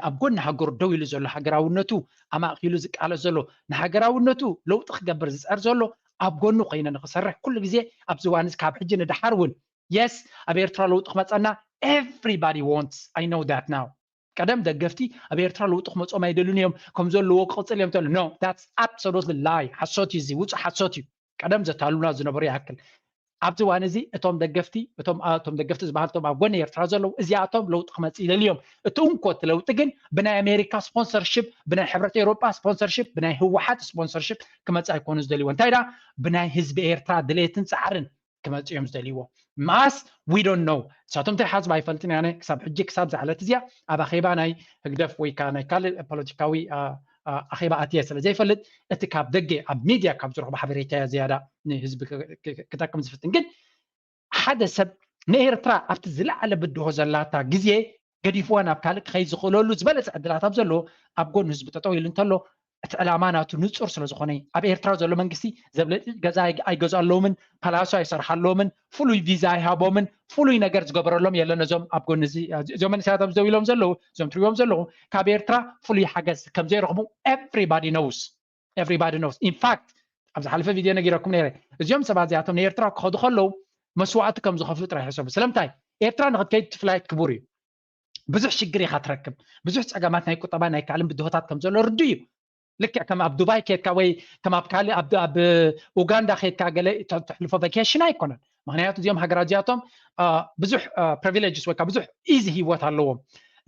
ኣብ ጎኒ ሃገሩ ደው ኢሉ ዘሎ ሃገራውነቱ ኣማእኪሉ ዝቃለስ ዘሎ ንሃገራውነቱ ለውጢ ክገብር ዝጸር ዘሎ ኣብ ጎኑ ኮይነ ንክሰርሕ ኩሉ ግዜ ኣብዚ እዋን እዚ ካብ ሕጂ ንደሓር እውን የስ ኣብ ኤርትራ ለውጢ ክመፀና everybody wants I know that now ቀደም ደገፍቲ ኣብ ኤርትራ ለውጢ ክመፅኦም ኣይደልን እዮም ከም ዘለዎ ክቕፅል እዮም ተሉ no that's absolutely lie ሓሶት እዩ እዚ ውፁእ ሓሶት እዩ ቀደም ዘታሉና ዝነበሩ ይኣክል ኣብዚ እዋን እዚ እቶም ደገፍቲ እቶም እቶም ደገፍቲ ዝበሃል እቶም ኣብ ጎኒ ኤርትራ ዘለዉ እዚኣቶም ለውጢ ክመፅእ ይደልዮም እቲ እንኮ እቲ ለውጢ ግን ብናይ ኣሜሪካ ስፖንሰርሽፕ ብናይ ሕብረት ኤውሮጳ ስፖንሰርሽፕ ብናይ ህወሓት ስፖንሰርሽፕ ክመፅእ ኣይኮኑ ዝደልይዎ እንታይ ዳ ብናይ ህዝቢ ኤርትራ ድሌትን ፃዕርን ክመፅእ እዮም ዝደልይዎ መኣስ we don't know ንሳቶም እንታይ ሓዝባ ኣይፈልጥን ኣነ ክሳብ ሕጂ ክሳብ ዝዓለት እዚኣ ኣብ ኣኼባ ናይ ህግደፍ ወይ ከዓ ናይ ካልእ ፖለቲካዊ ኣኼባ ኣትየ ስለ ዘይፈልጥ እቲ ካብ ደገ ኣብ ሚድያ ካብ ዝረኽቦ ሓበሬታ እያ ዝያዳ ንህዝቢ ክጠቅም ዝፍትን ግን ሓደ ሰብ ንኤርትራ ኣብቲ ዝለዓለ ብድሆ ዘላታ ግዜ ገዲፍዋ ናብ ካልእ ክኸይድ ዝኽእለሉ ዝበለፀ ዕድላት ኣብ ዘለዎ ኣብ ጎኒ ህዝቢ ጠጠው ኢሉ እንተሎ እቲ ዕላማ ናቱ ንፁር ስለ ዝኾነ ኣብ ኤርትራ ዘሎ መንግስቲ ዘብለጢጥ ገዛ ኣይገዝኣለዎምን ፓላሶ ኣይሰርሓለዎምን ፍሉይ ቪዛ ኣይሃቦምን ፍሉይ ነገር ዝገበረሎም የለን ነዞም ኣብ ጎኒ እዚ እዚኦም መንእሰያት ኣብዚ ደው ኢሎም ዘለዉ እዞም ትሪዎም ዘለኹ ካብ ኤርትራ ፍሉይ ሓገዝ ከም ዘይረኽቡ everybody knows everybody knows in fact ኣብ ዝሓለፈ ቪድዮ ነጊረኩም ነይረ እዚኦም ሰባት እዚኣቶም ንኤርትራ ክኸዱ ከለዉ መስዋእቲ ከም ዝኸፍሉ ጥራይ ሕሰቡ ስለምንታይ ኤርትራ ንክትከይድ እቲ ፍላይት ክቡር እዩ ብዙሕ ሽግር ኢኻ ትረክብ ብዙሕ ፀገማት ናይ ቁጠባ ናይ ካልእ ብድሆታት ከም ዘሎ ርዱ እዩ ልክዕ ከም ኣብ ዱባይ ከድካ ወይ ከም ኣብ ካልእ ኣብ ኡጋንዳ ከድካ ገለ ተሕልፎ ቫኬሽን ኣይኮነን ምክንያቱ እዚኦም ሃገራት እዚኣቶም ብዙሕ ፕሪቪሌጅስ ወይ ብዙሕ ኢዚ ህይወት ኣለዎም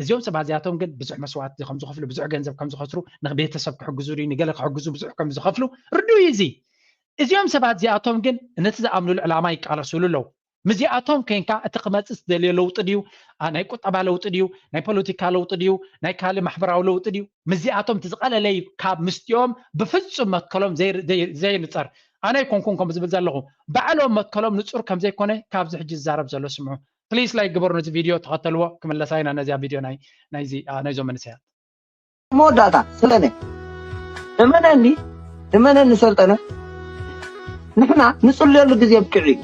እዚኦም ሰባት እዚኣቶም ግን ብዙሕ መስዋዕቲ ከም ዝኸፍሉ ብዙሕ ገንዘብ ከም ዝኸስሩ ንቤተሰብ ክሕግዙ ድዩ ንገለ ክሕግዙ ብዙሕ ከም ዝኸፍሉ ርዱ እዩ እዚ እዚኦም ሰባት እዚኣቶም ግን ነቲ ዝኣምኑሉ ዕላማ ይቃለሱሉ ኣለዉ ምዚኣቶም ኮንካ እቲ ክመፅእ ዝደልዮ ለውጢ ድዩ ናይ ቁጠባ ለውጢ ድዩ ናይ ፖለቲካ ለውጢ ድዩ ናይ ካልእ ማሕበራዊ ለውጢ ድዩ ምዚኣቶም እቲ ዝቐለለ እዩ ካብ ምስቲኦም ብፍፁም መትከሎም ዘይንፀር ኣነ ኣይኮንኩን ከም ዝብል ዘለኹ ባዕሎም መትከሎም ንፁር ከም ዘይኮነ ካብዚ ሕጂ ዝዛረብ ዘሎ ስምዑ ፕሊስ ላይክ ግበሩ ነዚ ቪድዮ ተኸተልዎ ክምለሳ ኢና ነዚኣ ቪድዮ ናይዞም መንእሰያት መወዳእታ ሰልጠነ እመነኒ እመነኒ ሰልጠነ ንሕና ንፅልየሉ ግዜ ኣብቅዕ እዩ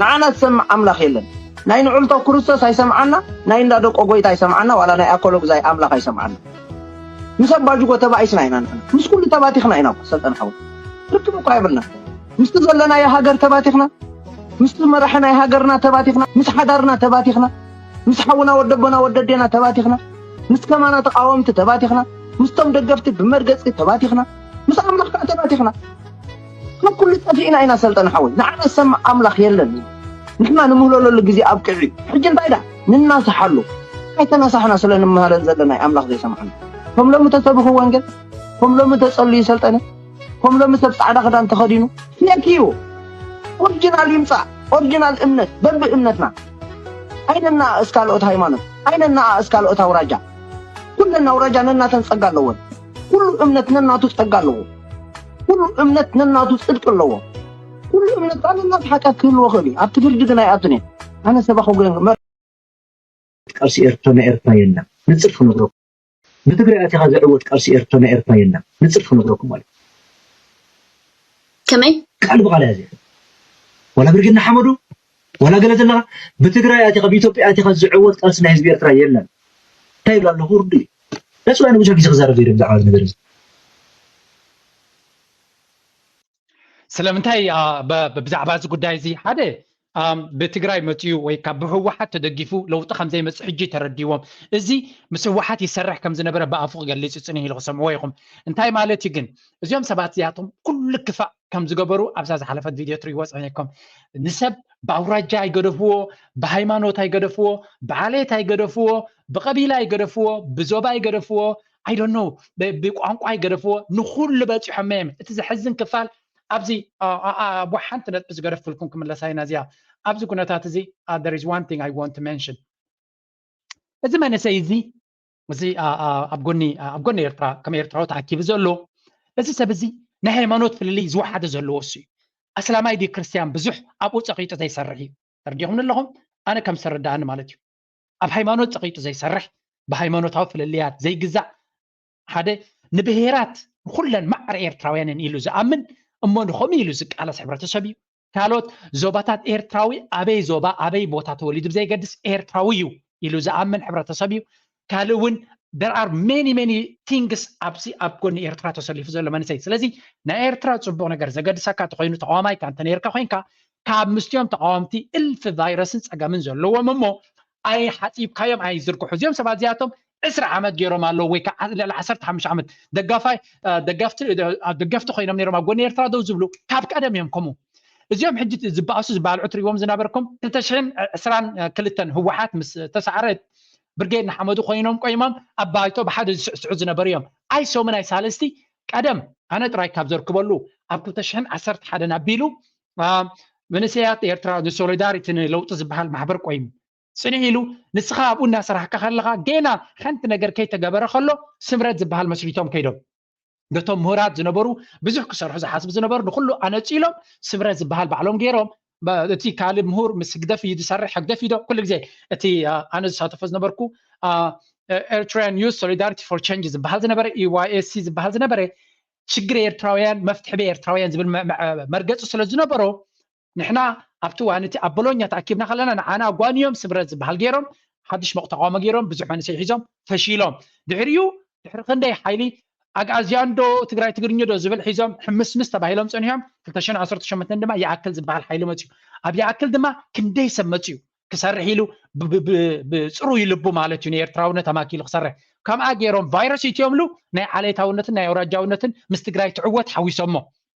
ንዓና ዝሰምዕ ኣምላኽ የለን ናይ ንዕልቶ ክርስቶስ ኣይሰምዓና ናይ እንዳ ደቆ ጎይታ ኣይሰምዓና ዋላ ናይ ኣኮሎጉዛይ ኣምላኽ ኣይሰምዓና ምስ ኣባጅጎ ተባኢስና ኢና ንሕና ምስ ኩሉ ተባቲኽና ኢና ሰልጠነ ሓወይ ርክብ እኳ የብልና ምስቲ ዘለናዮ ሃገር ተባቲኽና ምስቲ መራሒ ናይ ሃገርና ተባቲኽና ምስ ሓዳርና ተባቲኽና ምስ ሓውና ወደቦና ወደዴና ተባቲኽና ምስ ከማና ተቃወምቲ ተባቲኽና ምስቶም ደገፍቲ ብመርገፂ ተባቲኽና ምስ ኣምላኽ ከዓ ተባቲኽና ካብ ኩሉ ጠፊእና ኢና ሰልጠነ ሓወይ ንዓና ዝሰምዕ ኣምላኽ የለን ንሕና ንምህለለሉ ግዜ ኣብቅዕ እዩ ሕጂ እንታይ ዳ ንናሳሓሉ ኣይተናሳሕና ስለ ንመሃለል ዘለና ኣምላኽ ዘይሰምዓና ከም ሎሚ ተሰብኹ ወንጌል ከም ሎሚ ተጸልዩ ሰልጠነ ከም ሎሚ ሰብ ጻዕዳ ክዳን ተኸዲኑ ፌክ እዩ ኦሪጂናል ይምጻእ ኦሪጂናል እምነት በቢ እምነትና ኣይነናኣእስ ካልኦት ሃይማኖት፣ ኣይነናኣእስ ካልኦት ኣውራጃ። ኩለን ኣውራጃ ነናተን ጸጋ ኣለወን። ኩሉ እምነት ነናቱ ጸጋ ኣለዎ። ኩሉ እምነት ነናቱ ጽድቂ ኣለዎ። ኩሉ እምነት ነናቱ ሓጢኣት ክህልዎ ይኽእል እዩ። ኣብቲ ፍርዲ ግን ኣይኣቱን እየ። ኣነ ሰበኻ ወገን ቃልሲ ኤርትራ ናይ ኤርትራ የለን። ንጽር ክነግረኩም። ብትግራይ ኣቲኻ ዝዕወት ቃልሲ ኤርትራ ናይ ኤርትራ የለን። ንጽር ክነግረኩም ማለት እዩ። ከመይ? ቃል ብቃል እያ እዚኣ። ዋላ ብርጌድ ንሓመዱ፣ ዋላ ገለ ዘለኻ፣ ብትግራይ ኣቲኻ፣ ብኢትዮጵያ ኣቲኻ ዝዕወት ቃልሲ ናይ ህዝቢ ኤርትራ የለን። እንታይ ይብላ ኣለኹ? ርዱ እዩ። ነሱ ኣነ ብዙሕ ግዜ ክዛረብ ዘይደ ብዛዕባ እዚ ነገር እዚ። ስለምንታይ አ፣ ብ- ብ- ብዛዕባ እዚ ጉዳይ እዚ ሓደ ኣም፣ ብትግራይ መፅኡ ወይ ካብ ብህወሓት ተደጊፉ ለውጢ ከም ዘይመፅእ ሕጂ ተረዲዎም። እዚ ምስ ህወሓት ይሰርሕ ከም ዝነበረ ብኣፉ ክገልፅ እዩ ፅንሕ ኢሉ ክሰምዕዎ ኢኹም። እንታይ ማለት እዩ ግን? እዚኦም ሰባት እዚኣቶም ኩሉ ክፋእ ከም ዝገበሩ ኣብዛ ዝሓለፈት ቪድዮ ትሪእዎ ፀኒሕኩም። ንሰብ ብኣውራጃ ኣይገደፍዎ፣ ብሃይማኖት ኣይገደፍዎ፣ ብዓሌት ኣይገደፍዎ፣ ብቐቢላ ኣይገደፍዎ፣ ብዞባ ኣይገደፍዎ፣ I don't know፣ ብ- ብቋንቋ ኣይገደፍዎ፣ ንኩሉ በፂሖም እዮም። እቲ ዘሕዝን ክፋል ኣብዚ አ- አ- አ- ኣብ ሓንቲ ነጥቢ ዝገደፍኩልኩም ክምለሳ ኢና እዚኣ ኣብዚ ኩነታት እዚ uh, there is one thing I want to mention። እዚ መንእሰይ እዚ እዚ አ- አ- ኣብ ጎኒ ኣብ ጎኒ ኤርትራ ከም ኤርትራዊ ተኣኪቡ ዘሎ እዚ ሰብ እዚ ናይ ሃይማኖት ፍልልይ ዝወሓደ ዘለዎ እሱ እዩ። ኣስላማይ ድዩ ክርስትያን ብዙሕ ኣብኡ ጸቂጡ ዘይሰርሕ እዩ። ተረዲኹም ኣለኹም? ኣነ ከም ዝረዳእኒ ማለት እዩ። ኣብ ሃይማኖት ጸቂጡ ዘይሰርሕ፣ ብሃይማኖታዊ ፍልልያት ዘይግዛእ፣ ሓደ ንብሄራት ንኩለን ማዕረ ኤርትራውያንን ኢሉ ዝኣምን እሞ ንኸምኡ ኢሉ ዝቃለስ ሕብረተሰብ እዩ። ካልኦት ዞባታት ኤርትራዊ ኣበይ ዞባ ኣበይ ቦታ ተወሊዱ ብዘይገድስ ኤርትራዊ እዩ ኢሉ ዝኣምን ሕብረተሰብ እዩ። ካልእ እውን there are many many things ኣብዚ ኣብ ጎኒ ኤርትራ ተሰሊፉ ዘሎ መንእሰይ። ስለዚ ናይ ኤርትራ ጽቡቕ ነገር ዘገድሰካ እንተኾይኑ ተቃዋማይ እካ እንተነይርካ ኮይንካ ካብ ምስቲኦም ተቃወምቲ እልፊ ቫይረስን ጸገምን ዘለዎም እሞ ኣይሓጺብካዮም ኣይዝርግሑ። እዚኦም ሰባት እዚኣቶም ዕስራ ዓመት ገይሮም ኣለዉ ወይ ከዓ ልዕሊ ዓሰርተ ሓሙሽተ ዓመት ደጋፋይ እ፣ ደገፍቲ እ፣ ደገፍቲ ኮይኖም ነይሮም ኣብ ጎኒ ኤርትራ ደው ዝብሉ ካብ ቀደም እዮም። ከምኡ እዚኦም ሕጂ ዝበኣሱ ዝበልዑ ትሪእዎም ዝነበርኩም ክልተ ሽሕን ዕስራን ክልተን ህወሓት ምስ ተሳዕረት ብርጌድ ንሓመዱ ኮይኖም ቆይሞም ኣብ ባይቶ ብሓደ ዝስዕስዑ ዝነበሩ እዮም። ኣይሶምን ኣይሳለስቲ ቀደም ኣነ ጥራይ ካብ ዘርክበሉ ኣብ ክልተ ሽሕን ዓሰርተ ሓደን ኣቢሉ አ፣ መንእሰያት ኤርትራ ንሶሊዳሪቲ ንለውጢ ዝበሃል ማሕበር ቆይሙ ጽንሕ ኢሉ ንስኻ ኣብኡ እናሰራሕካ ከለኻ ገና ሓንቲ ነገር ከይተገበረ ከሎ ስምረት ዝበሃል መስሪቶም ከይዶም ነቶም ምሁራት ዝነበሩ ብዙሕ ክሰርሑ ዝሓስቡ ዝነበሩ ንኩሉ ኣነጺሎም ስምረት ዝበሃል ባዕሎም ገይሮም በ- እቲ ካልእ ምሁር ምስ ህግደፍ እዩ ዝሰርሕ ህግደፍ እዩ ዶ ኩሉ ግዜ እቲ አ፣ ኣነ ዝሳተፎ ዝነበርኩ አ፣ Eritrean Youth Solidarity for Change ዝበሃል ዝነበረ EYSC ዝበሃል ዝነበረ ሽግር ኤርትራውያን መፍትሒ ኤርትራውያን ዝብል መ- መ- መርገፂ ስለ ዝነበሮ ንሕና ኣብቲ እዋን እቲ ኣብ ቦሎኛ ተኣኪብና ከለና ንዓና ኣጓንዮም ስምረት ዝበሃል ገይሮም ሓድሽ መቕ ተቃውሞ ገይሮም ብዙሕ መንእሰይ ሒዞም ፈሺሎም ድሕሪኡ ድሕሪ ክንደይ ሓይሊ ኣግኣዝያን ዶ ትግራይ ትግርኛ ዶ ዝብል ሒዞም ሕምስምስ ተባሂሎም ፀኒሖም ክልተ ሽሕን ዓሰርተ ሸሞንተን ድማ ይኣክል ዝበሃል ሓይሊ መፅዩ ኣብ ይኣክል ድማ ክንደይ ሰብ መፅዩ ክሰርሕ ኢሉ ብ- ብ- ብ- ብፅሩይ ልቡ ማለት እዩ ንኤርትራውነት ኣማኪሉ ክሰርሕ ከምኣ ገይሮም ቫይረስ ይትዮምሉ ናይ ዓሌታውነትን ናይ ኣውራጃውነትን ምስ ትግራይ ትዕወት ሓዊሶሞ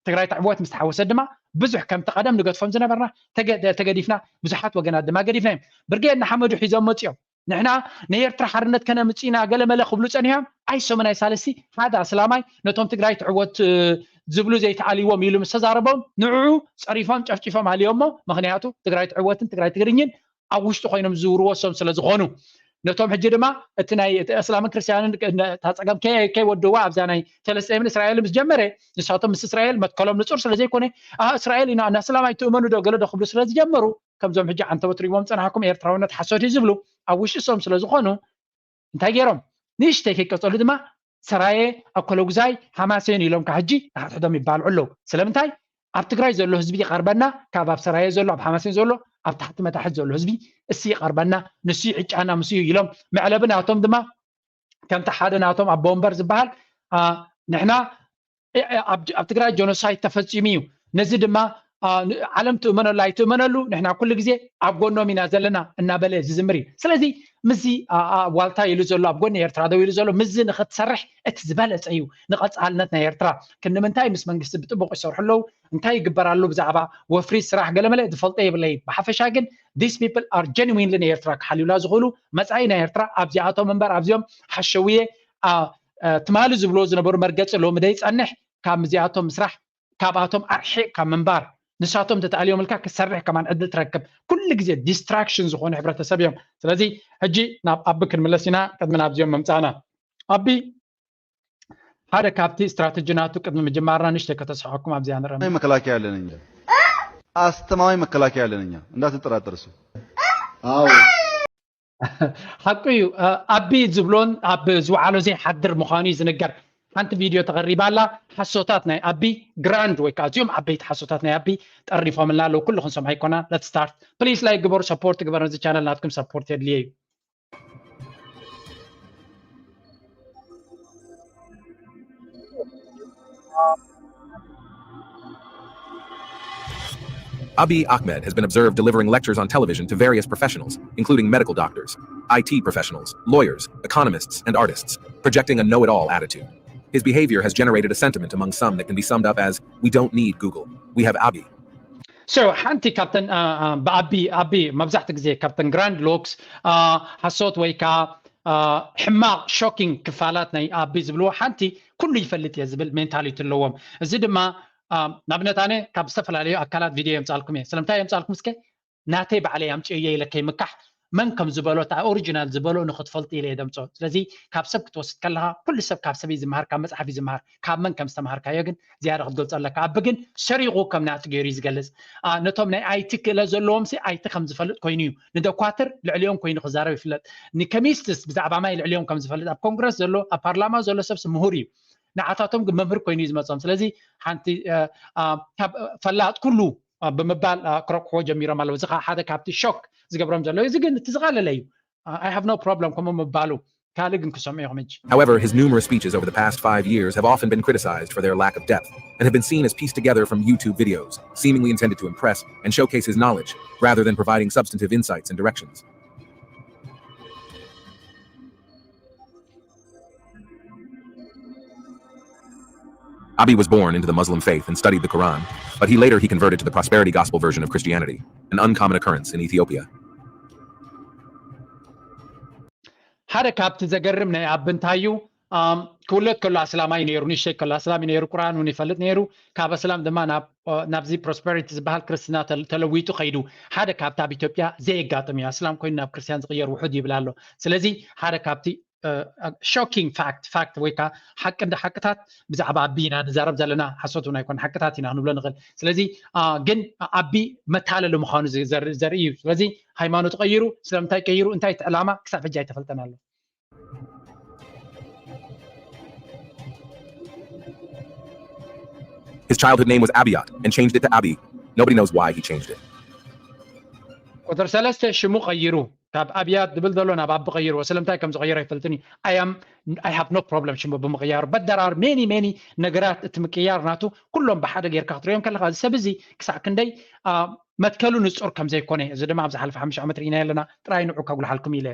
ትግራይ ትዕወት ምስ ተሓወሰት ድማ ብዙሕ ከምቲ ቀደም ንገድፎም ዝነበርና ተገ- ተገዲፍና ብዙሓት ወገናት ድማ ገዲፍና እዮም ብርጌድ ንሓመዱ ሒዞም መፅኦም ንሕና ንኤርትራ ሓርነት ከነምፅእ ኢና ገለመለ ክብሉ ፀኒሖም ኣይሶምን ኣይሳለስቲ ሓደ ኣስላማይ ነቶም ትግራይ ትዕወት እ፣ ዝብሉ ዘይተኣልዎም ኢሉ ምስ ተዛረቦም ንዕዑ ፀሪፎም ጨፍጭፎም ኣልዮሞ ምክንያቱ ትግራይ ትዕወትን ትግራይ ትግርኝን ኣብ ውሽጢ ኮይኖም ዝዝውርዎ እሶም ስለ ዝኾኑ ነቶም ሕጂ ድማ እቲ ናይ እቲ እስላምን ክርስትያንን እታ ፀገም ከ- ከይወድዋ ኣብዛ ናይ ፈለስጢምን እስራኤል ምስ ጀመረ ንሳቶም ምስ እስራኤል መትከሎም ንፁር ስለ ዘይኮነ ኣ እስራኤል ኢና ንኣስላም ኣይትእመኑ ዶ ገለ ዶ ክብሉ ስለ ዝጀመሩ ከምዞም ሕጂ ዓንተቦ ትሪእዎም ፀናሕኩም ኤርትራውነት ሓሶት እዩ ዝብሉ ኣብ ውሽጢ እሶም ስለ ዝኾኑ እንታይ ገይሮም ንእሽተይ ከይቀፀሉ ድማ ሰራየ ኣኮለጉዛይ ሓማሴን ኢሎም ካብ ሕጂ ንሓድሕዶም ይባልዑ ኣለዉ ስለምንታይ ኣብ ትግራይ ዘሎ ህዝቢ ይቐርበና ካብ ኣብ ሰራየ ዘሎ ኣብ ሓማሴን ዘሎ ኣብ ታሕቲ መታሕት ዘሎ ህዝቢ እሱ ይቐርበና ንሱ ይዕጫና ምስ እዩ ኢሎም መዕለቢ ናቶም ድማ ከምቲ ሓደ ናቶም ኣቦ ወንበር ዝበሃል አ፣ ንሕና እ፣ እ፣ ኣብ ኣብ ትግራይ ጀኖሳይድ ተፈፂሙ እዩ ነዚ ድማ አ፣ ን- ዓለም ትእመነሉ ኣይትእመነሉ ንሕና ኩሉ ግዜ ኣብ ጎኖም ኢና ዘለና እናበለ ዝዝምር እዩ ስለዚ ምስዚ አ፣ አ፣ ዋልታ ኢሉ ዘሎ ኣብ ጎኒ ኤርትራ ደው ኢሉ ዘሎ ምስዚ ንክትሰርሕ እቲ ዝበለፀ እዩ ንቐፃልነት ናይ ኤርትራ ክንምንታይ ምስ መንግስቲ ብጥቡቅ ይሰርሑ ኣለዉ እንታይ ይግበር ኣሎ ብዛዕባ ወፍሪ ስራሕ ገለመለ ዝፈልጦ የብለይ ብሓፈሻ ግን these people are genuinely ንኤርትራ ክሓልዩላ ዝኽእሉ መፃኢ ናይ ኤርትራ ኣብዚኣቶም እምበር ኣብዚኦም ሓሸውየ አ፣ አ፣ ትማሊ ዝብልዎ ዝነበሩ መርገፂ ሎሚ ደይፀንሕ ካብ ምዚኣቶም ምስራሕ ካብኣቶም ኣርሒቕካ ምንባር ንሳቶም ተተኣልዮምልካ ክሰርሕ ከማን ዕድል ትረክብ። ኩሉ ግዜ ዲስትራክሽን ዝኾኑ ሕብረተሰብ እዮም። ስለዚ ሕጂ ናብ ኣቢ ክንምለስ ኢና። ቅድሚ ናብዚኦም ምምፃእና ኣቢ ሓደ ካብቲ ስትራተጂ ናቱ ቅድሚ ምጅማርና ንሽተይ ከተስሕቀኩም ኣብዚኣ ንረ መከላከያ ያለን እኛ አስተማማኝ መከላከያ ያለን እኛ እንዳትጠራጠር እሱ አዎ ሓቁ እዩ። ኣቢ ዝብሎን ኣብ ዝወዓሎ ዘይሓድር ምዃኑ እዩ ዝንገር። ሓንቲ ቪድዮ ተቐሪባ ኣላ። ሓሶታት ናይ ኣቢ ግራንድ ወይ ከዓ እዚኦም ዓበይቲ ሓሶታት ናይ ኣቢ ጠሪፎምልና ኣለዉ። ኩሉ ክንሰምዖ ኣይኮና። Let's start. Please like ግበሩ፣ ሰፖርት ግበሩ። ነዚ ቻነል ናትኩም ሰፖርት የድልየ እዩ። Abiy Ahmed has been observed delivering lectures on television to various professionals, including medical doctors, I T professionals, lawyers, economists, and artists, projecting a know it all attitude. His behavior has generated a sentiment among some that can be summed up as, "We don't need Google. We have Abiy." So ሓንቲ ካብተን ብኣቢ ኣቢ መብዛሕቲ ግዜ ካብተን ግራንድ ሎክስ ሓሶት ወይ ከዓ ሕማቕ ሾኪንግ ክፋላት ናይ ኣቢ ዝብልዎ ሓንቲ ኩሉ ይፈልጥ እየ ዝብል ሜንታሊቲ ኣለዎም። እዚ ድማ ንኣብነት ኣነ ካብ ዝተፈላለዩ ኣካላት ቪድዮ የምፃልኩም እየ። ስለምንታይ የምፃልኩም እስከ ናተይ ባዕለይ ኣምፅዮ እየ ኢለ ከይምካሕ መን ከም ዝበሎ እታ ኦሪጂናል ዝበሎ ንክትፈልጡ ኢለ እየ ደምፅኦ። ስለዚ ካብ ሰብ ክትወስድ ከለካ ኩሉ ሰብ ካብ ሰብ እዩ ዝምሃር፣ ካብ መፅሓፍ እዩ ዝምሃር። ካብ መን ከም ዝተምሃርካዮ ግን ዝያዳ ክትገልፆ ኣለካ። ኣቢ ግን ሰሪቑ ከም ናቱ ገይሩ እዩ ዝገልፅ። ነቶም ናይ ኣይቲ ክእለት ዘለዎም ሲ ኣይቲ ከም ዝፈልጥ ኮይኑ እዩ። ንደኳትር ልዕሊኦም ኮይኑ ክዛረብ ይፍለጥ። ንከሚስትስ ብዛዕባ ማይ ልዕሊኦም ከም ዝፈልጥ ኣብ ኮንግረስ ዘሎ ኣብ ፓርላማ ዘሎ ሰብስ ምሁር እዩ። ንዓታቶም ግን መምህር ኮይኑ እዩ ዝመፅኦም። ስለዚ ሓንቲ ካብ ፈላጥ ኩሉ ብምባል ክረቅሕዎ ጀሚሮም ኣለዉ። እዚ ከዓ ሓደ ካብቲ ሾክ ዝገብሮም ዘሎ እዚ ግን እቲ ዝቐለለ እዩ። I have no problem ከምኡ ምባሉ ካልእ ግን ክሰምዑ ኢኹም ሕጂ። However, his numerous speeches over the past five years have often been criticized for their lack of depth and have been seen as pieced together from YouTube videos, seemingly intended to impress and showcase his knowledge rather than providing substantive insights and directions. Abi was born into the Muslim faith and studied the Quran, but he later he converted to the prosperity gospel version of Christianity, an uncommon occurrence in Ethiopia. ሓደ ካብቲ ዘገርም ናይ ኣቢ እንታይ እዩ? ክውለድ ከሎ ኣስላማይ ነይሩ፣ ንእሽተይ ከሎ ኣስላም ነይሩ፣ ቁርኣን እውን ይፈልጥ ነይሩ። ካብ ኣስላም ድማ ናብዚ ፕሮስፐሪቲ ዝበሃል ክርስትና ተለዊጡ ከይዱ። ሓደ ካብቲ ኣብ ኢትዮጵያ ዘየጋጥም እዩ። ኣስላም ኮይኑ ናብ ክርስቲያን ዝቕየር ውሑድ ይብል ኣሎ። ስለዚ ሓደ ካብቲ ሾኪንግ ፋክት ፋክት ወይ ከዓ ሓቂ እንደ ሓቅታት ብዛዕባ ኣቢ ኢና ንዛረብ ዘለና። ሓሶት እውን ኣይኮን ሓቅታት ኢና ክንብሎ ንኽእል። ስለዚ ግን ኣቢ መታለሊ ምዃኑ ዘርኢ እዩ። ስለዚ ሃይማኖት ቀይሩ ስለምንታይ ቀይሩ እንታይ እቲ ዕላማ ክሳብ ሕጂ ኣይተፈልጠን ኣሎ። His childhood name was Abiyat and changed it to Abi. Nobody knows why he changed it. ቁፅሪ ሰለስተ ሽሙ ቀይሩ ካብ ኣብያት ዝብል ዘሎ ናብ ኣቢ ቀይርዎ። ስለምንታይ ከም ዝቐየሮ ኣይፈልጥን እዩ። I am I have no problem ሽሙ ብምቕያሩ። But there are many many ነገራት እቲ ምቅያር ናቱ ኩሎም ብሓደ ጌርካ ክትሪኦም ከለካ እዚ ሰብ እዚ ክሳዕ ክንደይ መትከሉ ንፁር ከም ዘይኮነ እዚ ድማ ኣብ ዝሓለፈ ሓሙሽተ ዓመት ርኢና ኣለና። ጥራይ ንዑ ከጉልሓልኩም ኢለ።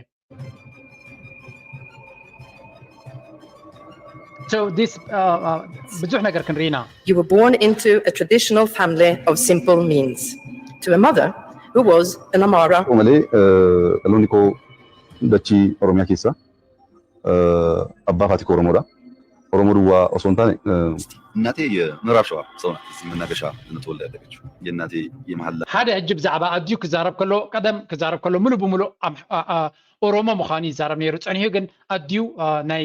So this ብዙሕ ነገር ክንርኢ ኢና። You were born into a traditional family of simple means to a mother who was an Amara. Malee Looniko dachii Oromiyaa keessa abbaa faati koo Oromoodha. Oromoo duwwaa osoo hin taane እናቴ የምዕራብ ሸዋ ሰው ናት። እዚህ መናገሻ ነው ተወልዳ ያደገችው። የእናቴ የመሀል ሓደ ሕጂ ብዛዕባ ኣድዩ ክዛረብ ከሎ ቀደም ክዛረብ ከሎ ሙሉ ብሙሉ ኦሮሞ ምዃኑ ይዛረብ ነይሩ። ፀኒሑ ግን ኣድዩ ናይ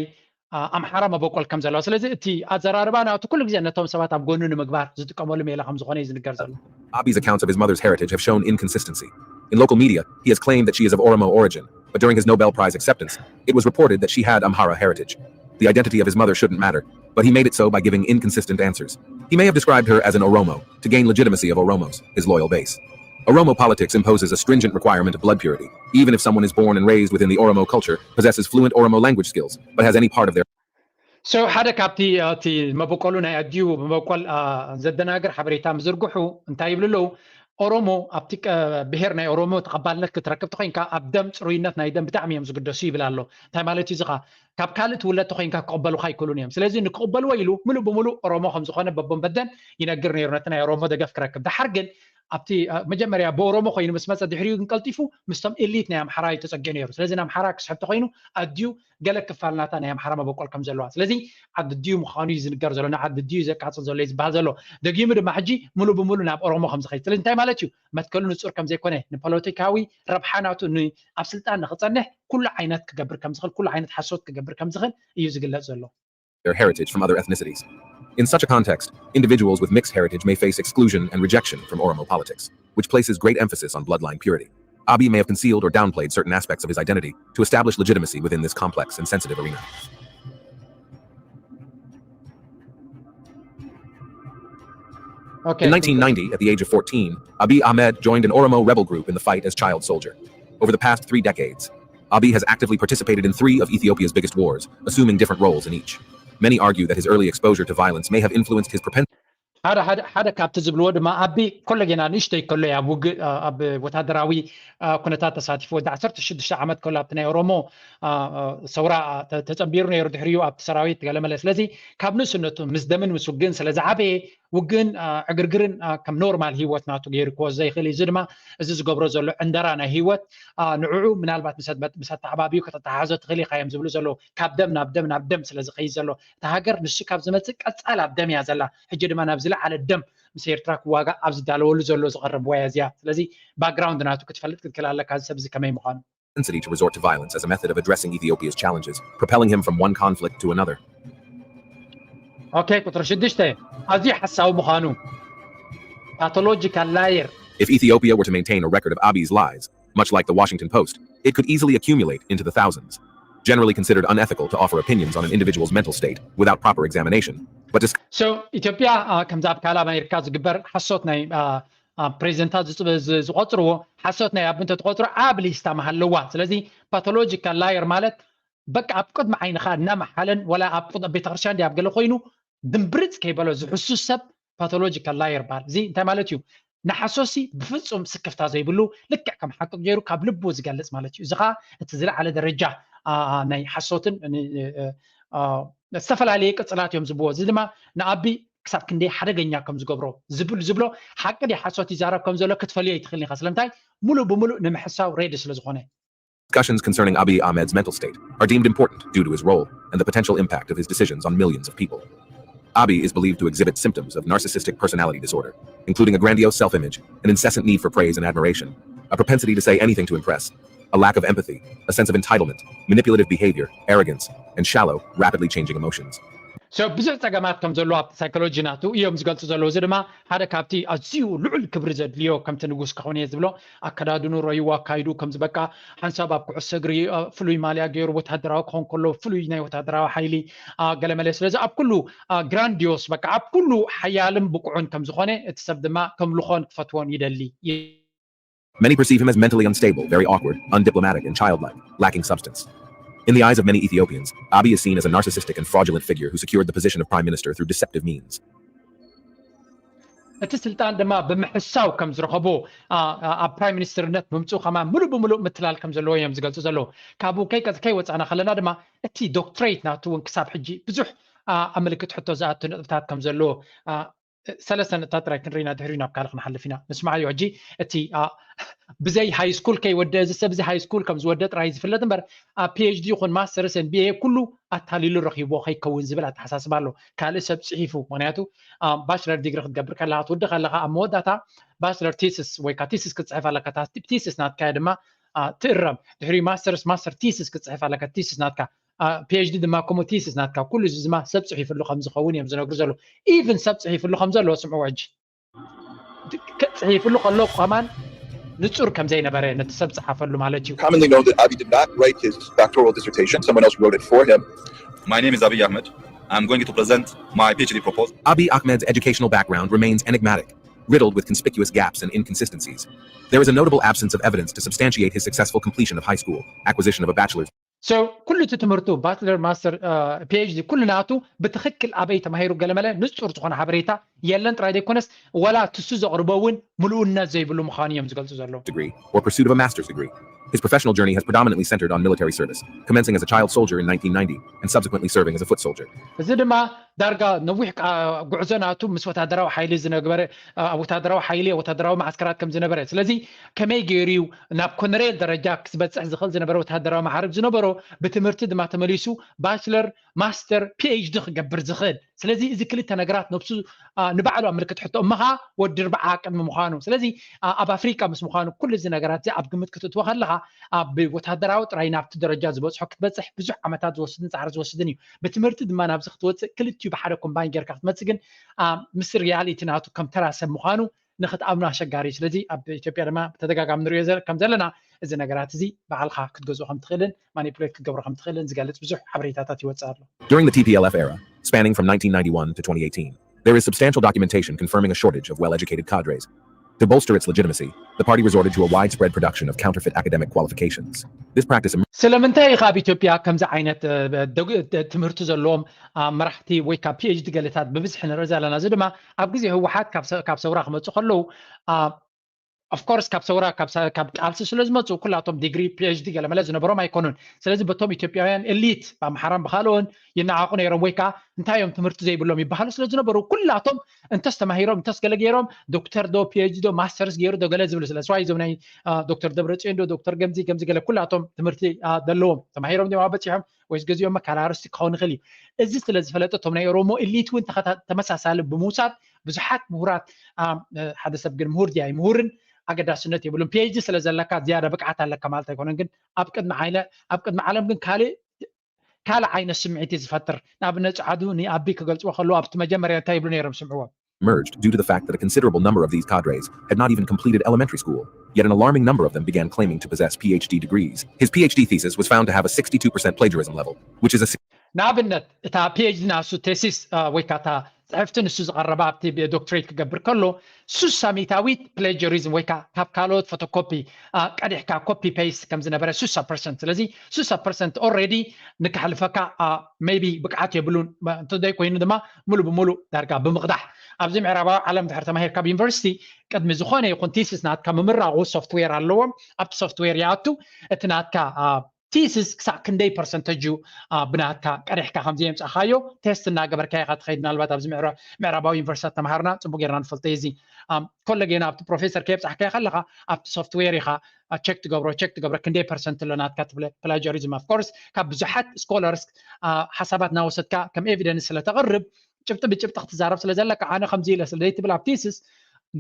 ኣምሓራ መበቆል ከም ዘለዋ። ስለዚ እቲ ኣዘራርባ ናቱ ኩሉ ግዜ ነቶም ሰባት ኣብ ጎኑ ንምግባር ዝጥቀመሉ ሜላ ከም ዝኾነ እዩ ዝንገር ዘሎ። Abi's accounts of his mother's heritage have shown inconsistency. In local media, he has claimed that she is of Oromo origin, but during his Nobel Prize acceptance, it was reported that she had Amhara heritage. The identity of his mother shouldn't matter, but he made it so by giving inconsistent answers. He may have described her as an Oromo to gain legitimacy of Oromos, his loyal base. Oromo politics imposes a stringent requirement of blood purity. Even if someone is born and raised within the Oromo culture, possesses fluent Oromo language skills, but has any part of their So ሓደ ካብቲ እቲ መበቆሉ ናይ ኣድዩ መበቆል ዘደናግር ሓበሬታ ምዝርግሑ እንታይ ይብሉ ኣለዉ? ኦሮሞ ኣብቲ ብሄር ናይ ኦሮሞ ተቐባልነት ክትረክብ ተኮይንካ ኣብ ደም ፅሩይነት ናይ ደም ብጣዕሚ እዮም ዝግደሱ ይብል ኣሎ። እንታይ ማለት እዩ? እዚ ካብ ካልእ ትውለድ ተኮይንካ ክቕበሉካ ኣይክእሉን እዮም። ስለዚ ንክቕበልዎ ኢሉ ሙሉእ ብሙሉእ ኦሮሞ ከም ዝኾነ በቦም በደን ይነግር ነይሩ ነቲ ናይ ኦሮሞ ደገፍ ክረክብ። ደሓር ግን ኣብቲ መጀመርያ ብኦሮሞ ኮይኑ ምስ መፀ ድሕሪኡ ግን ቀልጢፉ ምስቶም ኤሊት ናይ ኣምሓራ እዩ ተፀጊዑ ነይሩ። ስለዚ ንኣምሓራ ክስሕብ ተኮይኑ ኣድዩ ገለ ክፋል ናታ ናይ ኣምሓራ መበቆል ከም ዘለዋ፣ ስለዚ ዓዲ ድዩ ምዃኑ እዩ ዝንገር ዘሎ፣ ንዓዲ ድዩ ዘቃፅል ዘሎ እዩ ዝበሃል ዘሎ። ደጊሙ ድማ ሕጂ ሙሉ ብሙሉ ናብ ኦሮሞ ከም ዝኸይድ፣ ስለዚ እንታይ ማለት እዩ? መትከሉ ንፁር ከም ዘይኮነ፣ ንፖለቲካዊ ረብሓ ናቱ ኣብ ስልጣን ንክፀንሕ ኩሉ ዓይነት ክገብር ከም ዝኽእል፣ ኩሉ ዓይነት ሓሶት ክገብር ከም ዝኽእል እዩ ዝግለፅ ዘሎ። Their heritage from other ethnicities. In such a context, individuals with mixed heritage may face exclusion and rejection from Oromo politics, which places great emphasis on bloodline purity. Abiy may have concealed or downplayed certain aspects of his identity to establish legitimacy within this complex and sensitive arena. Okay. In nineteen ninety, at the age of fourteen, Abiy Ahmed joined an Oromo rebel group in the fight as child soldier. Over the past three decades, Abiy has actively participated in three of Ethiopia's biggest wars, assuming different roles in each. Many argue that his early exposure to violence may have influenced his propensity. ሓደ ሓደ ሓደ ካብቲ ዝብልዎ ድማ ኣቢ ኮለጌና ንእሽተይ ከሎ ኣብ ውግእ ኣብ ወታደራዊ ኩነታት ተሳቲፉ ወዲ ዓሰርተ ሽዱሽተ ዓመት ከሎ ኣብቲ ናይ ኦሮሞ ሰውራ ተፀንቢሩ ነይሩ። ድሕሪኡ ኣብቲ ሰራዊት ገለመለ። ስለዚ ካብ ንእስነቱ ምስ ደምን ምስ ውግእን ስለ ዝዓበየ ውግእን ዕግርግርን ከም ኖርማል ህይወት ናቱ ገይሩ ክወስዶ ይኽእል እዩ። እዚ ድማ እዚ ዝገብሮ ዘሎ ዕንደራ ናይ ህይወት ንዕዑ ምናልባት ምስ ኣተዓባቢኡ ከተተሓሕዞ ትኽእል ኢኻ እዮም ዝብሉ ዘለዉ። ካብ ደም ናብ ደም ናብ ደም ስለ ዝኸይድ ዘሎ እታ ሃገር ንሱ ካብ ዝመፅእ ቀፃል ኣብ ደም እያ ዘላ። ሕጂ ድማ ናብ ዝለዓለ ደም ምስ ኤርትራ ክዋጋእ ኣብ ዝዳለወሉ ዘሎ ዝቐርብ ዋያ እዚኣ። ስለዚ ባክግራውንድ ናቱ ክትፈልጥ ክትክእል ኣለካ እዚ ሰብ እዚ ከመይ ምዃኑ። propensity to resort to violence as a method of addressing Ethiopia's challenges, propelling him from one conflict to another. ኦኬ፣ ቁፅሪ ሽዱሽተ ኣዝዩ ሓሳዊ ምዃኑ። Pathological liar. If Ethiopia were to maintain a record of Abiy's lies, much like the Washington Post, it could easily accumulate into the thousands. Generally considered unethical to offer opinions on an individual's mental state without proper examination, but dis- So ኢትዮጵያ ከምዚ ኣብ ካልእ ኣሜሪካ ዝግበር ሓሶት ናይ ፕሬዚደንታት ዝቆፅርዎ ሓሶት ናይ ኣብ እንተትቆፅሮ ኣብ ሊስታ መሃለዋ። ስለዚ ፓቶሎጂካል ላየር ማለት በቃ ኣብ ቅድሚ ዓይንኻ እናመሓለን ወላ ኣብ ቤተክርስትያን ኣብ ገለ ኮይኑ ድምብርፅ ከይበሎ ዝሕሱስ ሰብ ፓቶሎጂካል ላየር በሃል። እዚ እንታይ ማለት እዩ? ንሓሶሲ ብፍፁም ስክፍታ ዘይብሉ ልክዕ ከም ሓቂ ገይሩ ካብ ልቡ ዝገልፅ ማለት እዩ። እዚ ከዓ እቲ ዝለዓለ ደረጃ ናይ ሓሶትን ዝተፈላለየ ቅፅላት እዮም ዝብዎ። እዚ ድማ ንኣቢ ክሳብ ክንደይ ሓደገኛ ከም ዝገብሮ ዝብል ዝብሎ ሓቂ ድዩ ሓሶት ይዛረብ ከም ዘሎ ክትፈልዮ ኣይትኽእልን ኢኻ። ስለምንታይ? ሙሉእ ብሙሉእ ንምሕሳው ሬዲ ስለ ዝኾነ። Discussions concerning Abiy Ahmed's mental state are deemed important due to his role and the potential impact of his decisions on millions of people. Abiy is believed to exhibit symptoms of narcissistic personality disorder, including a grandiose self image, an incessant need for praise and admiration, a propensity to say anything to impress, a lack of empathy, a sense of entitlement, manipulative behavior, arrogance, and shallow, rapidly changing emotions. So ብዙሕ ፀገማት ከም ዘለዎ ኣብቲ ሳይኮሎጂ ናቱ እዮም ዝገልፁ ዘለዉ። እዚ ድማ ሓደ ካብቲ ኣዝዩ ልዑል ክብሪ ዘድልዮ ከምቲ ንጉስ ክኸውን እየ ዝብሎ ኣከዳድኑ ረይዎ ኣካይዱ ከምዚ በቃ ሓንሳብ ኣብ ኩዕሶ እግሪ ፍሉይ ማልያ ገይሩ ወታደራዊ ክኾን ከሎ ፍሉይ ናይ ወታደራዊ ሓይሊ ገለመለ። ስለዚ ኣብ ኩሉ ግራንዲዮስ በቃ ኣብ ኩሉ ሓያልን ብቁዑን ከም ዝኾነ እቲ ሰብ ድማ ከምልኾን ክፈትዎን ይደሊ። Many perceive him as mentally unstable, very awkward, undiplomatic, and childlike, lacking substance. In the eyes of many Ethiopians, Abiy is seen as a narcissistic and fraudulent figure who secured the position of prime minister through deceptive means. እቲ ስልጣን ድማ ብምሕሳው ከም ዝረኸቦ ኣብ ፕራይም ሚኒስትርነት ብምፅኡ ከማን ሙሉእ ብሙሉእ ምትላል ከም ዘለዎ እዮም ዝገልፁ ዘለዉ። ካብኡ ከይወፃና ከለና ድማ እቲ ዶክትሬት ናቱ እውን ክሳብ ሕጂ ብዙሕ ኣብ ምልክት ሕቶ ዝኣቱ ነጥብታት ከም ዘለዎ ሰለስተ ነጥብታት ጥራይ ክንርኢና ድሕሪኡ ናብ ካልእ ክንሓልፍ ኢና። ንስማዓዮ ሕጂ እቲ ብዘይ ሃይ ስኩል ከይወደ እዚ ሰብ እዚ ሃይ ስኩል ከም ዝወደ ጥራይ ዝፍለጥ እምበር ኣብ ፒኤችዲ ይኹን ማስተርስ ቢኤ ኩሉ ኣታሊሉ ረኺብዎ ከይከውን ዝብል ኣተሓሳስባ ኣሎ። ካልእ ሰብ ፅሒፉ ምክንያቱ ባችለር ዲግሪ ክትገብር ከለካ ትውዲ ከለካ ኣብ መወዳእታ ባችለር ቲስስ ወይ ከዓ ቲስስ ክትፅሕፍ ኣለካ። ቲስስ ናትካ ድማ ትእረም። ድሕሪ ማስተርስ ማስተር ቲስስ ክትፅሕፍ ኣለካ። ቲስስ ናትካ ፒኤችዲ ድማ ከምኡ ቲስስ ናትካ ኩሉ እዚ ድማ ሰብ ፅሒፍሉ ከም ዝኸውን እዮም ዝነግሩ ዘለዉ። ኢቭን ሰብ ፅሒፍሉ ከም ዘለዎ ስምዕዎ ሕጂ። ፅሒፍሉ ከሎ ከማን ንፁር ከም ዘይነበረ ነቲ ሰብ ፀሓፈሉ ማለት እዩ። Commonly known that Abiy did not write his doctoral dissertation. Someone else wrote it for him. My name is Abiy Ahmed. I'm going to present my PhD proposal. Abiy Ahmed's educational background remains enigmatic, riddled with conspicuous gaps and inconsistencies. There is a notable absence of evidence to substantiate his successful completion of high school, acquisition of a bachelor's So ኩሉ እቲ ትምህርቱ ባችለር ማስተር ፒኤችዲ ኩሉ ናቱ ብትኽክል ኣበይ ተማሂሩ ገለመለ ንፁር ዝኾነ ሓበሬታ የለን ጥራይ ዘይኮነስ ወላ ትሱ ዘቕርቦ እውን ምሉእነት ዘይብሉ ምዃኑ እዮም ዝገልፁ ዘለዉ። degree or pursuit of a master's degree. His professional journey has predominantly centered on military service, commencing as a child soldier in nineteen ninety and subsequently serving as a foot soldier. እዚ ድማ ዳርጋ ነዊሕ ቃ- ጉዕዞ ናቱ ምስ ወታደራዊ ሓይሊ ዝነበረ፣ ኣብ ወታደራዊ ሓይሊ፣ ወታደራዊ ማዓስከራት ከም ዝነበረ፣ ስለዚ ከመይ ገይሩ እዩ ናብ ኮነሬል ደረጃ ክበፅሕ ዝኽእል ዝነበረ ወታደራዊ ማዕርግ ዝነበሮ፣ ብትምህርቲ ድማ ተመሊሱ ባችለር፣ ማስተር፣ ፒኤችዲ ክገብር ዝኽእል። ስለዚ እዚ ክልተ ነገራት ነብሱ ንባዕሉ ኣብ ምልክት ሕቶ እሞ ኸዓ ወዲ ኣርብዓ ቅድሚ ምዃኑ፣ ስለዚ ኣብ ኣፍሪቃ ምስ ምዃኑ፣ ኩሉ እዚ ነገራት እዚ ኣብ ግምት ክትእትዎ ከለኻ፣ ኣብ ወታደራዊ ጥራይ ናብቲ ደረጃ ዝበፅሖ ክትበፅሕ ብዙሕ ዓመታት ዝወስድን ፃዕሪ ዝወስድን እዩ። ብትምህርቲ ድማ ናብዚ ክትወፅእ ክልቲኡ ብሓደ ኮምባይን ጌርካ ክትመፅእ ግን፣ ምስ ሪያሊቲ ናቱ ከም ተራ ሰብ ምዃኑ ንክትኣምኖ ኣሸጋሪ እዩ። ስለዚ ኣብ ኢትዮጵያ ድማ ብተደጋጋሚ ንሪኦ ከም ዘለና፣ እዚ ነገራት እዚ ባዕልኻ ክትገዝኦ ከም ትኽእልን ማኒፑሌት ክትገብሮ ከም ትኽእልን ዝገልፅ ብዙሕ ሓበሬታታት ይወፅእ ኣሎ። During the T P L F era, spanning from nineteen ninety-one to twenty eighteen, there is substantial documentation confirming a shortage of well-educated cadres. To bolster its legitimacy, the party resorted to a widespread production of counterfeit academic qualifications. This practice ስለምንታይ ኢኻ ኣብ ኢትዮጵያ ከምዚ ዓይነት ትምህርቲ ዘለዎም መራሕቲ ወይ ካብ ፒኤችዲ ገለታት ብብዝሒ ንርኢ ዘለና? እዚ ድማ ኣብ ግዜ ህወሓት ካብ ሰውራ ክመፁ ከለዉ፣ ኦፍኮርስ ካብ ሰውራ ካብ ቃልሲ ስለ ዝመፁ ኩላቶም ዲግሪ ፒኤችዲ ገለመለ ዝነበሮም ኣይኮኑን። ስለዚ በቶም ኢትዮጵያውያን ኤሊት ብኣምሓራን ብካልኦን ይነዓቑ ነይሮም፣ ወይ ከዓ እንታይ እዮም ትምህርቲ ዘይብሎም ይበሃሉ ስለ ዝነበሩ፣ ኩላቶም እንተስ ተማሂሮም እንተስ ገለ ገይሮም፣ ዶክተር ዶ ፒኤችዲ ዶ ማስተርስ ገይሩ ዶ ገለ ዝብሉ ስለ ስዋይ እዞም ናይ ዶክተር ደብረፅዮን ዶ ዶክተር ገምዚ ገምዚ ገለ ኩላቶም ትምህርቲ ዘለዎም፣ ተማሂሮም ዲማ በፂሖም ወይስ ገዚኦም መካል ኣርስቲ ክኸውን ይኽእል እዩ። እዚ ስለ ዝፈለጠ እቶም ናይ ኦሮሞ ኤሊት እውን ተመሳሳሊ ብምውሳድ ብዙሓት ምሁራት፣ ሓደ ሰብ ግን ምሁር ድያ ኣይምሁርን ኣገዳስነት የብሉን። ፒኤችዲ ስለ ዘለካ ዝያዳ ብቅዓት ኣለካ ማለት ኣይኮነን። ግን ኣብ ቅድሚ ዓይነ ኣብ ቅድሚ ዓለም ግን ካልእ ካልእ ዓይነት ስምዒት እዩ ዝፈጥር። ንኣብነት ጸዓዱ ንኣቢ ክገልጽዎ ከለዉ ኣብቲ መጀመርያ እንታይ ይብሉ ነይሮም ስምዕዎም። emerged due to the fact that a considerable number of these cadres had not even completed elementary school. Yet an alarming number of them began claiming to possess PhD degrees. His PhD thesis was found to have a sixty-two percent plagiarism level, which is a ንኣብነት እታ ፒኤችዲ ናሱ ቴሲስ ወይ ከዓ እታ ፅሕፍቲ ንሱ ዝቐረበ ኣብቲ ዶክትሬት ክገብር ከሎ ሱሳ ሚታዊት ፕሌጀሪዝም ወይ ከዓ ካብ ካልኦት ፎቶኮፒ ቀዲሕካ ኮፒ ፔስት ከም ዝነበረ ሱሳ ፐርሰንት። ስለዚ ሱሳ ፐርሰንት ኦልሬዲ ንክሕልፈካ ሜይቢ ብቅዓት የብሉን እንተዘይ ኮይኑ ድማ ሙሉ ብሙሉ ዳርጋ ብምቕዳሕ ኣብዚ ምዕራባዊ ዓለም ድሕር ተማሂርካ ኣብ ዩኒቨርሲቲ ቅድሚ ዝኾነ ይኹን ቲስስ ናትካ ምምራቑ ሶፍትዌር ኣለዎም። ኣብቲ ሶፍትዌር ይኣቱ እቲ ናትካ ቲስስ ክሳዕ ክንደይ ፐርሰንተጅ እዩ ብናትካ ቀዲሕካ ከምዚ የምፃእካዮ ቴስት እናገበርካ ኢካ ትኸይድ። ምናልባት ኣብዚ ምዕራባዊ ዩኒቨርሲታት ተምሃርና ፅቡቅ ጌርና ንፈልጦ እዚ ኮለጌና ኣብቲ ፕሮፌሰር ከየብፃሕካዮ ከለካ ኣብቲ ሶፍትዌር ኢካ ቸክ ትገብሮ ቸክ ትገብሮ ክንደይ ፐርሰንት ኣሎ ናትካ ትብለ ፕላጀሪዝም ኦፍኮርስ ካብ ብዙሓት ስኮለርስ ሓሳባት እናወሰድካ ከም ኤቪደንስ ስለተቅርብ ጭብጢ ብጭብጢ ክትዛረብ ስለ ዘለካ ኣነ ከምዚ ኢለ ስለ ዘይትብል ኣብ ቲስስ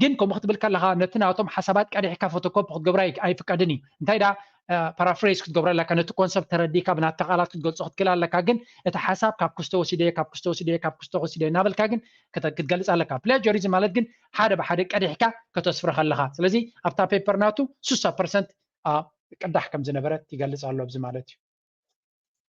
ግን ከምኡ ክትብል ከለካ ነቲ ናቶም ሓሳባት ቀዲሕካ ፎቶኮፒ ክትገብሮ ኣይፍቀድን እዩ። እንታይ ዳ ፓራፍሬዝ ክትገብሮ ኣለካ ነቲ ኮንሰፕት ተረዲእካ ብናትካ ቃላት ክትገልጾ ክትክእል ኣለካ። ግን እቲ ሓሳብ ካብ ክስቶ ወሲደዮ ካብ ክስቶ ወሲደዮ ካብ ክስቶ ወሲደዮ እናበልካ ግን ክትገልጽ ኣለካ። ፕላጀሪዝም ማለት ግን ሓደ ብሓደ ቀዲሕካ ከተስፍሮ ከለካ። ስለዚ ኣብታ ፔፐር ናቱ ስሳ ፐርሰንት ቅዳሕ ከም ዝነበረት ይገልጽ ኣሎ ኣብዚ ማለት እዩ።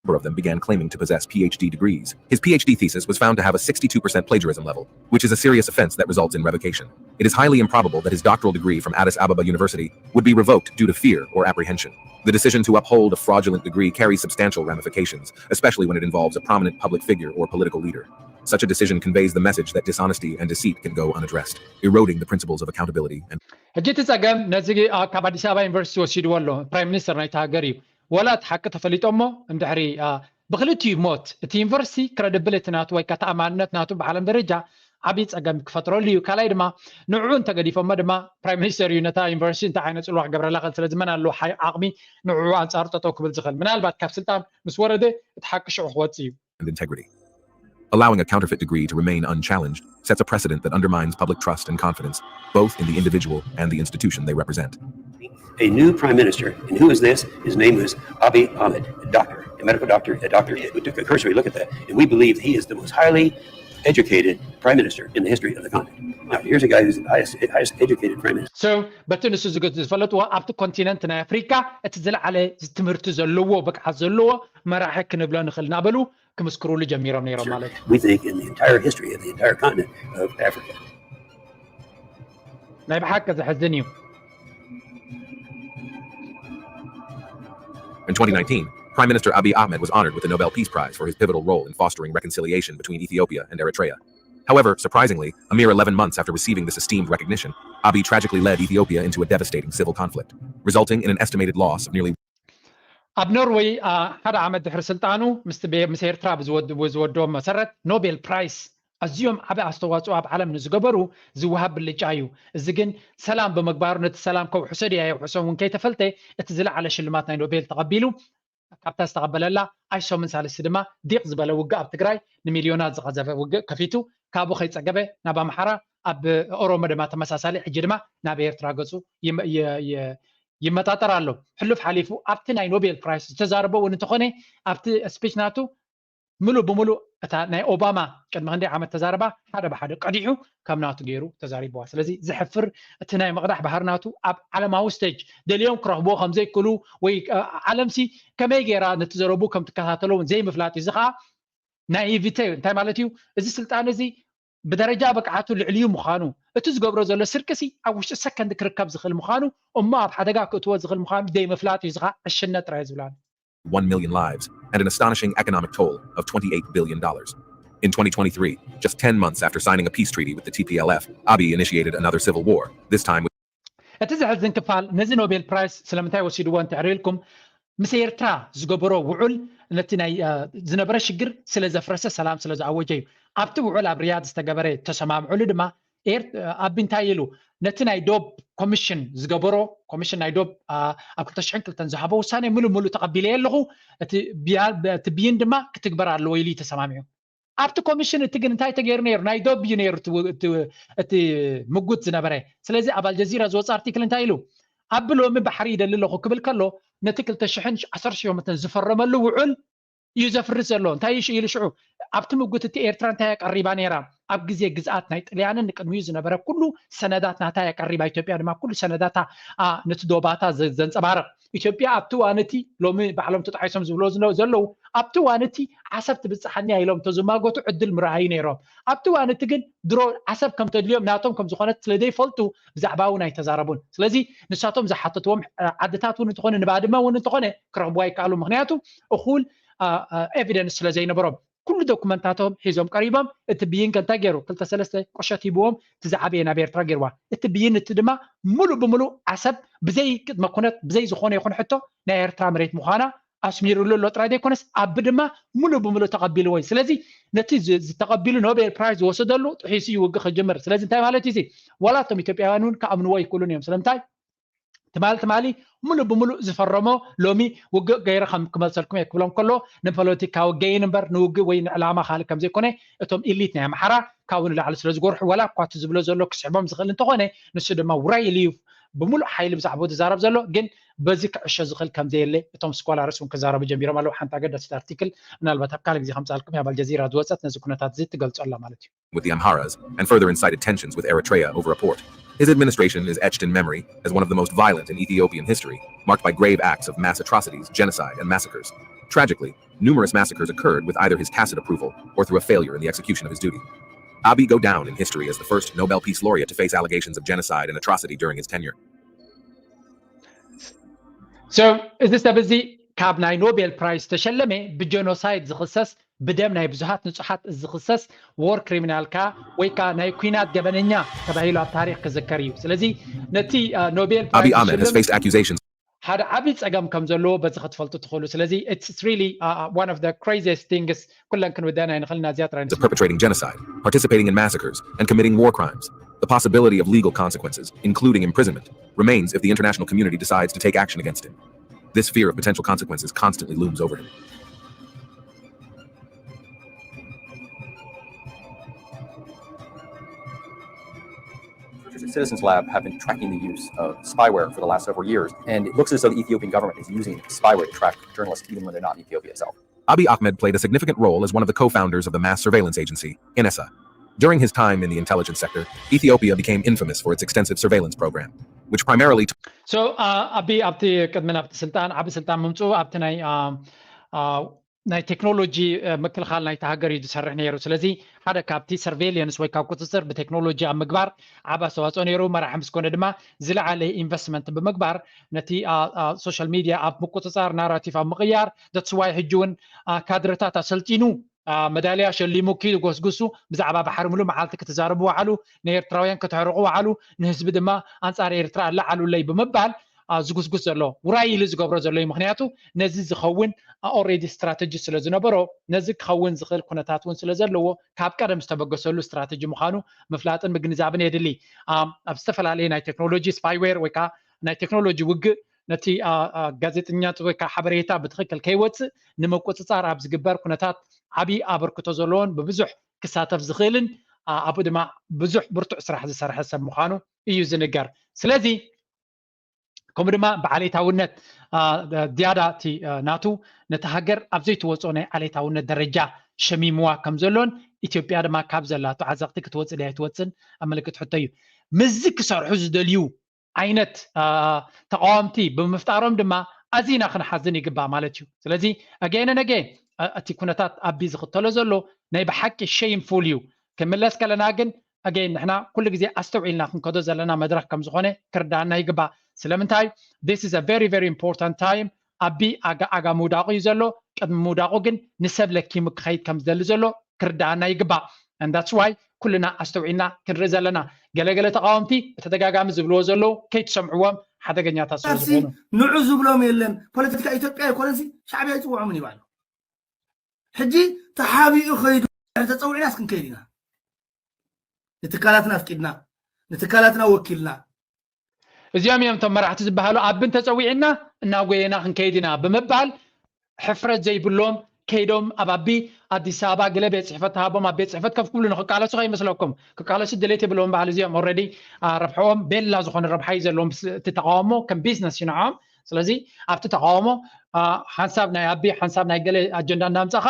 number of them began claiming to possess PhD degrees. His PhD thesis was found to have a sixty-two percent plagiarism level, which is a serious offense that results in revocation. It is highly improbable that his doctoral degree from Addis Ababa University would be revoked due to fear or apprehension. The decision to uphold a fraudulent degree carries substantial ramifications, especially when it involves a prominent public figure or political leader. Such a decision conveys the message that dishonesty and deceit can go unaddressed, eroding the principles of accountability and ሕጂ እቲ ጸገም ነዚ ካብ ኣዲስ ኣበባ ዩኒቨርሲቲ ወሲድዎ ኣሎ። ፕራይም ሚኒስተር ናይቲ ሃገር እዩ። ወላ እቲ ሓቂ ተፈሊጦ እሞ እንድሕሪ ብክልቲኡ ሞት እቲ ዩኒቨርሲቲ ክረድብልቲ ናቱ ወይ ከዓ ተኣማንነት ናቱ ብዓለም ደረጃ ዓብዪ ፀገም ክፈጥረሉ እዩ። ካልኣይ ድማ ንዕኡ እንተገዲፎሞ ድማ ፕራይም ሚኒስተር እዩ ነታ ዩኒቨርሲቲ እንታይ ዓይነት ፅልዋ ክገብረላ ክእል። ስለዚ መን ኣለዎ ዓቕሚ ንዕኡ ኣንፃሩ ጠጠው ክብል ዝኽእል? ምናልባት ካብ ስልጣን ምስ ወረደ እቲ ሓቂ ሽዑ ክወፅእ እዩ። and integrity. Allowing a counterfeit degree to remain unchallenged sets a precedent that undermines public trust and confidence, both in the individual and the institution they represent. A new prime minister. And who is this? His name is Abiy Ahmed, a doctor, a medical doctor, a doctor. We took a cursory look at that, and we believe he is the most highly educated prime minister in the history of the continent. Now, here's a guy who's the highest, highest educated prime minister. So, በቲ ንሱ ዝፈለጥዎ ኣብቲ ኮንቲነንት ናይ ኣፍሪካ እቲ ዝለዓለ ትምህርቲ ዘለዎ ብቅዓት ዘለዎ መራሒ ክንብሎ ንኽእል እናበሉ ክምስክሩሉ ጀሚሮም ነይሮም ማለት እዩ። We think in the entire history of the entire continent of Africa. ናይ ብሓቂ ዘሕዝን እዩ። In twenty nineteen, Prime Minister Abiy Ahmed was honored with the Nobel Peace Prize for his pivotal role in fostering reconciliation between Ethiopia and Eritrea. However, surprisingly, a mere eleven months after receiving this esteemed recognition, Abiy tragically led Ethiopia into a devastating civil conflict, resulting in an estimated loss of nearly ኣብ ኖርወይ ሓደ ዓመት ድሕሪ ስልጣኑ ምስ ኤርትራ ብዝወድዎም መሰረት ኖቤል ፕራይስ ኣዝዮም ዓቢ ኣስተዋፅኦ ኣብ ዓለም ንዝገበሩ ዝወሃብ ብልጫ እዩ። እዚ ግን ሰላም ብምግባሩ ነቲ ሰላም ከውሕሶ ድያ የውሕሶ እውን ከይተፈልጠ እቲ ዝለዓለ ሽልማት ናይ ኖቤል ተቐቢሉ ካብታ ዝተቐበለላ ኣይሶምን ሳልስቲ ድማ ዲቕ ዝበለ ውግእ ኣብ ትግራይ ንሚልዮናት ዝቐዘፈ ውግእ ከፊቱ ካብኡ ከይፀገበ ናብ ኣምሓራ ኣብ ኦሮሞ ድማ ተመሳሳሊ ሕጂ ድማ ናብ ኤርትራ ገፁ ይመጣጠር ኣሎ። ሕሉፍ ሓሊፉ ኣብቲ ናይ ኖቤል ፕራይስ ዝተዛረቦ እውን እንተኾነ ኣብቲ ስፒች ናቱ ምሉእ ብምሉእ እታ ናይ ኦባማ ቅድሚ ክንደይ ዓመት ተዛረባ ሓደ ብሓደ ቀዲሑ ከም ናቱ ገይሩ ተዛሪብዋ። ስለዚ ዘሕፍር እቲ ናይ ምቕዳሕ ባህሪ ናቱ ኣብ ዓለማዊ ስቴጅ ደልዮም ክረኽብዎ ከም ዘይክእሉ ወይ ዓለምሲ ከመይ ገይራ ነቲ ዘረቡ ከም ትከታተሎ እውን ዘይምፍላጥ እዩ። እዚ ከዓ ናይቪተ እዩ። እንታይ ማለት እዩ? እዚ ስልጣን እዚ ብደረጃ ብቕዓቱ ልዕልዩ ምዃኑ እቲ ዝገብሮ ዘሎ ስርቅሲ ኣብ ውሽጢ ሰከንድ ክርከብ ዝኽእል ምዃኑ እሞ ኣብ ሓደጋ ክእትዎ ዝኽእል ምዃኑ ዘይምፍላጥ እዩ። እዚ ከዓ ዕሽነት ጥራይ ዝብላሉ። one million lives, and an astonishing economic toll of twenty-eight billion dollars. In twenty twenty-three, just ten months after signing a peace treaty with the T P L F, Abiy initiated another civil war, this time with እቲ ዘሕዝን ክፋል ነዚ ኖቤል ፕራይስ ስለምንታይ ወሲድዎ እንተዕርልኩም ምስ ኤርትራ ዝገበሮ ውዑል ነቲ ናይ ዝነበረ ሽግር ስለ ዘፍረሰ ሰላም ስለ ዝኣወጀ እዩ። ኣብቲ ውዑል ኣብ ሪያድ ዝተገበረ ተሰማምዑሉ ድማ ኣቢ እንታይ ኢሉ ነቲ ናይ ዶብ ኮሚሽን ዝገበሮ ኮሚሽን ናይ ዶብ ኣብ ክልተ ሽሕን ክልተን ዝሃቦ ውሳኔ ምሉእ ምሉእ ተቐቢለየ ኣለኹ፣ እቲ ብይን ድማ ክትግበር ኣለዎ ኢሉ እዩ ተሰማሚዑ። ኣብቲ ኮሚሽን እቲ ግን እንታይ ተገይሩ ነይሩ? ናይ ዶብ እዩ ነይሩ እቲ ምጉት ዝነበረ። ስለዚ ኣብ ኣልጀዚራ ዝወፅ ኣርቲክል እንታይ ኢሉ? ኣቢ ሎሚ ባሕሪ ይደሊ ኣለኹ ክብል ከሎ ነቲ ክልተ ሽሕን ዓሰርተ ሸሞንተን ዝፈረመሉ ውዑል እዩ ዘፍርስ ዘሎ። እንታይ ኢሉ ሽዑ ኣብቲ ምጉት እቲ ኤርትራ እንታይ ኣቀሪባ ነይራ? ኣብ ግዜ ግዝኣት ናይ ጥልያንን ንቅድሚኡ ዝነበረ ኩሉ ሰነዳት ናታ ኣቀሪባ። ኢትዮጵያ ድማ ኩሉ ሰነዳታ ነቲ ዶባታ ዘንፀባርቕ። ኢትዮጵያ ኣብቲ እዋን እቲ ሎሚ ባዕሎም ተጣሒሶም ዝብሎ ዘለዉ ኣብቲ እዋን እቲ ዓሰብ ትብፅሓኒ ኢሎም ተዝማጎቱ ዕድል ምረኣዩ ነይሮም። ኣብቲ እዋን እቲ ግን ድሮ ዓሰብ ከም ተድልዮም ናቶም ከም ዝኾነት ስለ ዘይፈልጡ ብዛዕባ እውን ኣይተዛረቡን። ስለዚ ንሳቶም ዝሓተትዎም ዓድታት እውን እንተኾነ ንባድመ እውን እንተኾነ ክረኽቡ ኣይከኣሉ። ምክንያቱ እኹል ኤቪደንስ ስለ ዘይነበሮም ኩሉ ዶኩመንታቶም ሒዞም ቀሪቦም። እቲ ብይን ከ እንታይ ገይሩ? ክልተ ሰለስተ ቁሸት ሂብዎም። እቲ ዝዓበየ ናብ ኤርትራ ገይርዋ። እቲ ብይን እቲ ድማ ሙሉእ ብሙሉእ ዓሰብ ብዘይ ቅድመ ኩነት ብዘይ ዝኾነ ይኹን ሕቶ ናይ ኤርትራ መሬት ምዃና ኣስሚሩሉ ኣሎ ጥራይ ዘይኮነስ ኣቢ ድማ ሙሉእ ብሙሉእ ተቐቢልዎ እዩ። ስለዚ ነቲ ዝተቐቢሉ ኖቤል ፕራይዝ ዝወሰደሉ ጥሒሱ እዩ ውግእ ክጅምር። ስለዚ እንታይ ማለት እዩ? ዋላ እቶም ኢትዮጵያውያን እውን ክኣምንዎ ኣይክእሉን እዮም። ስለምንታይ? ትማሊ ትማሊ ሙሉእ ብሙሉእ ዝፈረሞ ሎሚ ውግእ ገይረ ከም ክመልሰልኩም እየ ክብሎም ከሎ ንፖለቲካዊ ገይን እምበር ንውግእ ወይ ንዕላማ ካልእ ከም ዘይኮነ እቶም ኢሊት ናይ ኣምሓራ ካብኡ ንላዕሊ ስለ ዝጎርሑ ዋላ እኳ እቲ ዝብሎ ዘሎ ክስዕቦም ዝኽእል እንተኾነ ንሱ ድማ ውራይ ኢሉ እዩ ብሙሉእ ሓይሊ ብዛዕባኡ ዝዛረብ ዘሎ። ግን በዚ ክዕሾ ዝኽእል ከም ዘየለ እቶም ስኮላርስ እውን ክዛረቡ ጀሚሮም ኣለዉ። ሓንቲ ኣገዳሲት ኣርቲክል ምናልባት ኣብ ካልእ ግዜ ከምፅኣልኩም እያ ኣብ ኣልጀዚራ ዝወፀት ነዚ ኩነታት እዚ ትገልፆ ኣላ ማለት እዩ። with the Amharas and further incited tensions with Eritrea over a port. His administration is etched in memory as one of the most violent in Ethiopian history, marked by grave acts of mass atrocities, genocide, and massacres. Tragically, numerous massacres occurred with either his tacit approval or through a failure in the execution of his duty. Abiy go down in history as the first Nobel Peace Laureate to face allegations of genocide and atrocity during his tenure. So, እዚ ሰብ እዚ ካብ ናይ ኖቤል ፕራይዝ ዝተሸለመ ብጀኖሳይድ ዝኽሰስ ብደም ናይ ብዙሃት ንጹሃት ዝኽሰስ ዎር ክሪሚናል ከኣ ወይ ከኣ ናይ ኲናት ገበነኛ ተባሂሉ ኣብ ታሪኽ ክዝከር እዩ። ስለዚ ነቲ ኖቤል Abiy Ahmed has faced accusations ሓደ ዓቢ ጸገም ከም ዘለዎ በዚ ክትፈልጡ ትኽእሉ። ስለዚ it's really one of the craziest things ኩለን ክንውደን ኣይንኽእልና እዚኣ ጥራይ of perpetrating genocide, participating in massacres, and committing war crimes. The possibility of legal consequences, including imprisonment, remains if the international community decides to take action against him. This fear of potential consequences constantly looms over him. Citizens Lab have been tracking the use of spyware for the last several years, and it looks as though the Ethiopian government is using spyware to track journalists, even when they're not in Ethiopia itself. Abiy Ahmed played a significant role as one of the co-founders of the mass surveillance agency, NSA. During his time in the intelligence sector, Ethiopia became infamous for its extensive surveillance program, which primarily so ኣቢ ኣብቲ ቅድሚ ናብቲ ስልጣን ዓቢ ስልጣን ምምፅኡ ኣብቲ ናይ ናይ ቴክኖሎጂ ምክልኻል ናይቲ ሃገር እዩ ዝሰርሕ ነይሩ። ስለዚ ሓደ ካብቲ ሰርቬሊየንስ ወይ ካብ ቁፅፅር ብቴክኖሎጂ ኣብ ምግባር ዓቢ ኣስተዋፅኦ ነይሩ። መራሒ ምስ ኮነ ድማ ዝለዓለ ኢንቨስትመንት ብምግባር ነቲ ሶሻል ሚድያ ኣብ ምቁፅፃር ናራቲቭ ኣብ ምቕያር that's why ሕጂ እውን ካድረታት ኣሰልጢኑ መዳልያ ሸሊሙ ክጎስጉሱ ብዛዕባ ባሕሪ ሙሉእ መዓልቲ ክትዛረቡ ውዓሉ፣ ንኤርትራውያን ከተሕርቑ ውዓሉ፣ ንህዝቢ ድማ ኣንጻር ኤርትራ ኣለዓሉለይ ብምባል ዝጉስጉስ ዘሎ፣ ውራይ ኢሉ ዝገብሮ ዘሎ እዩ። ምክንያቱ ነዚ ዝኸውን ኦሬዲ ስትራተጂ ስለ ዝነበሮ፣ ነዚ ክኸውን ዝኽእል ኩነታት እውን ስለ ዘለዎ፣ ካብ ቀደም ዝተበገሰሉ ስትራተጂ ምዃኑ ምፍላጥን ምግንዛብን የድሊ። ኣብ ዝተፈላለዩ ናይ ቴክኖሎጂ ስፓይዌር ወይ ከዓ ናይ ቴክኖሎጂ ውግእ ነቲ ጋዜጠኛት ወይ ከዓ ሓበሬታ ብትኽክል ከይወፅእ ንምቁፅፃር ኣብ ዝግበር ኩነታት ዓብዪ ኣበርክቶ ዘለዎን ብብዙሕ ክሳተፍ ዝኽእልን ኣብኡ ድማ ብዙሕ ብርቱዕ ስራሕ ዝሰርሐ ሰብ ምዃኑ እዩ ዝንገር። ስለዚ ከምኡ ድማ ብዓሌታውነት ዝያዳ እቲ ናቱ ነቲ ሃገር ኣብ ዘይትወፅኦ ናይ ዓሌታውነት ደረጃ ሸሚምዋ ከም ዘሎን ኢትዮጵያ ድማ ካብ ዘላቶ ዓዘቕቲ ክትወፅእ ድያ ኣይትወፅን ኣብ ምልክት ሕቶ እዩ። ምስዚ ክሰርሑ ዝደልዩ ዓይነት ተቃወምቲ ብምፍጣሮም ድማ ኣዚና ክንሓዝን ይግባእ ማለት እዩ። ስለዚ ኣገይነ ነገ እቲ ኩነታት ኣቢ ዝኽተሎ ዘሎ ናይ ብሓቂ ሸይምፉል እዩ። ክንምለስ ከለና ግን ኣገይን ንሕና ኩሉ ግዜ ኣስተውዒልና ክንከዶ ዘለና መድረክ ከም ዝኾነ ክርዳኣና ይግባእ። ስለምንታይ this is a very very important time። ኣቢ ኣጋ ኣጋ ምውዳቑ እዩ ዘሎ። ቅድሚ ምውዳቑ ግን ንሰብ ለኪሙ ክኸይድ ከም ዝደሊ ዘሎ ክርዳኣና ይግባእ። And that's why ኩልና ኣስተውዒልና ክንርኢ ዘለና። ገለገለ ተቃወምቲ ብተደጋጋሚ ዝብልዎ ዘለዉ ከይትሰምዕዎም ሓደገኛታት ስለ ቃልሲ ዝኾኑ ንዑ ዝብሎም የለን። ፖለቲካ ኢትዮጵያ ኣይኮነሲ ሻዕብያ ይፅውዖምን ይባሉ። ሕጂ ተሓቢኡ ከይዱ ተፀዊዕና እስክንከይድ ኢና። ንትካላትና ኣፍቂድና ንትካላትና ወኪልና እዚኦም እዮም እቶም መራሕቲ ዝበሃሉ። ኣቢ እንተፀዊዕና እናጎየና ክንከይድ ኢና ብምባል ሕፍረት ዘይብሎም ከይዶም ኣብ ኣቢ ኣዲስ ኣበባ ገለ ቤት ፅሕፈት ተሃቦም ኣብ ቤት ፅሕፈት ከፍ ክብሉ ንክቃለሱ ከይመስለኩም። ክቃለሱ ድሌት የብሎም። በዓል እዚኦም ኦልሬዲ ረብሕኦም ቤላ ዝኾነ ረብሓ እዩ ዘለዎም። እቲ ተቃውሞ ከም ቢዝነስ ይንዖም። ስለዚ ኣብቲ ተቃውሞ ሓንሳብ ናይ ኣቢ ሓንሳብ ናይ ገለ ኣጀንዳ እናምፃኻ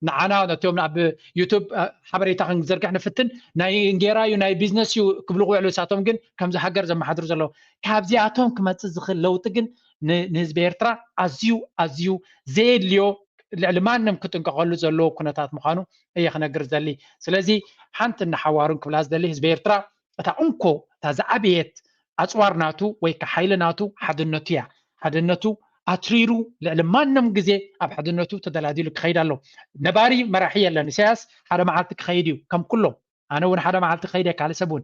ንዓና ነቶም ኣብ ዩቱብ ሓበሬታ ክንዘርግሕ ንፍትን። ናይ እንጌራ እዩ ናይ ቢዝነስ እዩ ክብሉ ክውዕሉ፣ እሳቶም ግን ከምዚ ሃገር ዘመሓድሩ ዘለዉ። ካብዚኣቶም ክመፅእ ዝኽእል ለውጢ ግን ንህዝቢ ኤርትራ ኣዝዩ ኣዝዩ ዘየድልዮ ልዕሊ ማንም ክጥንቀቐሉ ዘለዎ ኩነታት ምዃኑ እየ ክነግር ዘሊ። ስለዚ ሓንቲ እናሓዋሩን ክብላ ዝደሊ ህዝቢ ኤርትራ እታ እንኮ እታ ዝዓበየት ኣፅዋር ናቱ ወይ ከዓ ሓይሊ ናቱ ሓድነቱ እያ። ሓድነቱ ኣትሪሩ ልዕሊ ማንም ግዜ ኣብ ሓድነቱ ተደላዲሉ ክኸይድ ኣሎ። ነባሪ መራሒ የለን። ኢሳያስ ሓደ መዓልቲ ክኸይድ እዩ ከም ኩሎም። ኣነ እውን ሓደ መዓልቲ ክኸይድ እየ፣ ካልእ ሰብ እውን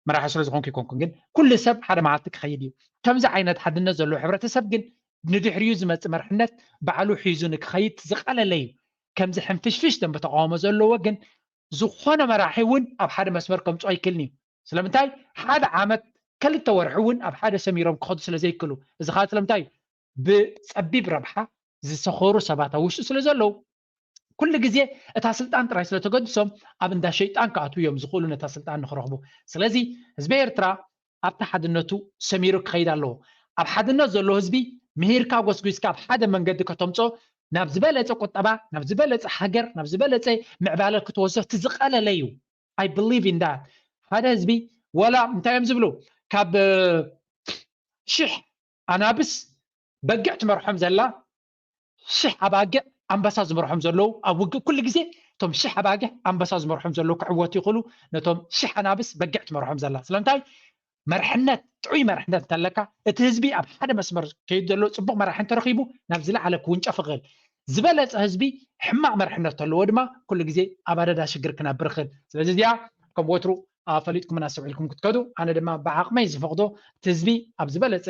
መራሒ ስለ ዝኾንኩ ይኮንኩን፣ ግን ኩሉ ሰብ ሓደ መዓልቲ ክኸይድ እዩ። ከምዚ ዓይነት ሓድነት ዘለዎ ሕብረተሰብ ግን ንድሕሪኡ ዝመፅእ መርሕነት ባዕሉ ሒዙ ንክኸይድ ዝቐለለ እዩ። ከምዚ ሕንፍሽፍሽ ደንበ ተቃውሞ ዘለዎ ግን ዝኾነ መራሒ እውን ኣብ ሓደ መስመር ከምፅኦ ኣይክልን እዩ። ስለምንታይ ሓደ ዓመት ከልተ ወርሒ እውን ኣብ ሓደ ሰሚሮም ክኸዱ ስለ ዘይክሉ። እዚ ከዓ ስለምንታይ እዩ? ብፀቢብ ረብሓ ዝሰኸሩ ሰባት ኣብ ውሽጡ ስለ ዘለዉ ኩሉ ግዜ እታ ስልጣን ጥራይ ስለ ተገድሶም ኣብ እንዳ ሸይጣን ክኣትዉ እዮም ዝኽእሉ ነታ ስልጣን ንክረኽቡ። ስለዚ ህዝቢ ኤርትራ ኣብቲ ሓድነቱ ሰሚሩ ክኸይድ ኣለዎ። ኣብ ሓድነት ዘሎ ህዝቢ ምሂርካ ጎስጒስካ ኣብ ሓደ መንገዲ ከተምፅኦ ናብ ዝበለፀ ቁጠባ፣ ናብ ዝበለፀ ሃገር፣ ናብ ዝበለፀ ምዕባለ ክትወስዶ እቲ ዝቐለለ እዩ። I believe in that። ሓደ ህዝቢ ወላ እንታይ እዮም ዝብሉ ካብ ሽሕ ኣናብስ በጊዕ ትመርሖም ዘላ ሽሕ ኣባጊዕ ኣንበሳ ዝመርሖም ዘለዉ ኣብ ውግእ ኩሉ ግዜ እቶም ሽሕ ኣባጊዕ ኣንበሳ ዝመርሖም ዘለዉ ክዕወቱ ይኽእሉ። ነቶም ሽሕ ኣናብስ በጊዕ ትመርሖም ዘላ ስለምንታይ መርሕነት ጥዑይ መርሕነት እንተለካ እቲ ህዝቢ ኣብ ሓደ መስመር ከይድ ዘሎ ፅቡቅ መራሒ እንተረኪቡ ናብ ዝለዓለ ክውንጨፍ ይኽእል። ዝበለፀ ህዝቢ ሕማቅ መርሕነት ተለዎ ድማ ኩሉ ግዜ ኣብ ኣደዳ ሽግር ክነብር ይኽእል። ስለዚ እዚኣ ከም ወትሩ ፈሊጥኩምን ኣስተውዒልኩም ክትከዱ ኣነ ድማ ብዓቕመይ ዝፈቕዶ እቲ ህዝቢ ኣብ ዝበለፀ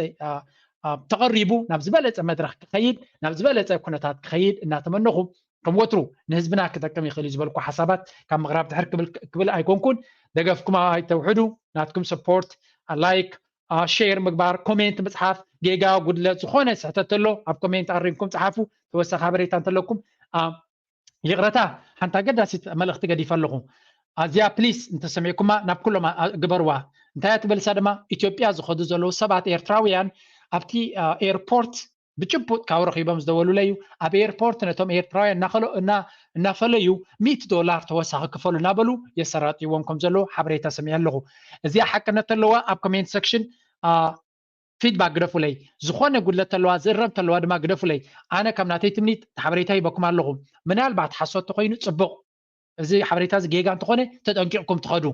ተቐሪቡ ናብ ዝበለፀ መድረክ ክኸይድ ናብ ዝበለፀ ኩነታት ክኸይድ እናተመነኹ ከም ወትሩ ንህዝብና ክጠቅም ይኽእል እዩ ዝበልኩ ሓሳባት ካብ ምቕራብ ድሕር ክብል ኣይኮንኩን። ደገፍኩም ኣይተውሕዱ። ናትኩም ሰፖርት፣ ላይክ፣ ሼር ምግባር፣ ኮሜንት ምፅሓፍ፣ ጌጋ ጉድለት ዝኾነ ስሕተት ተሎ ኣብ ኮሜንት ኣሪምኩም ፀሓፉ። ተወሳኺ ሓበሬታ እንተለኩም ይቕረታ ሓንቲ ኣገዳሲት መልእኽቲ ገዲፈ ኣለኹ። ኣዚኣ ፕሊስ እንተሰሚዕኩማ ናብ ኩሎም ግበርዋ። እንታይ እያ ትበልሳ ድማ ኢትዮጵያ ዝኸዱ ዘለዉ ሰባት ኤርትራውያን ኣብቲ ኤርፖርት ብጭቡጥ ካብ ረኺቦም ዝደወሉለይ እዩ። ኣብ ኤርፖርት ነቶም ኤርትራውያን እናፈለዩ ሚእቲ ዶላር ተወሳኺ ክፈሉ እናበሉ የሰራጥይዎም ከም ዘለዉ ሓበሬታ ሰሚዐ ኣለኹ። እዚኣ ሓቅነት ተለዋ ኣብ ኮሜንት ሰክሽን ፊድባክ ግደፉለይ። ዝኾነ ጉድለት ተለዋ ዝእረም ተለዋ ድማ ግደፉለይ። ኣነ ካብ ናተይ ትምኒት ሓበሬታ ሂበኩም ኣለኹ። ምናልባት ሓሶት ተኮይኑ ፅቡቕ፣ እዚ ሓበሬታ እዚ ጌጋ እንተኾነ ተጠንቂቕኩም ትኸዱ።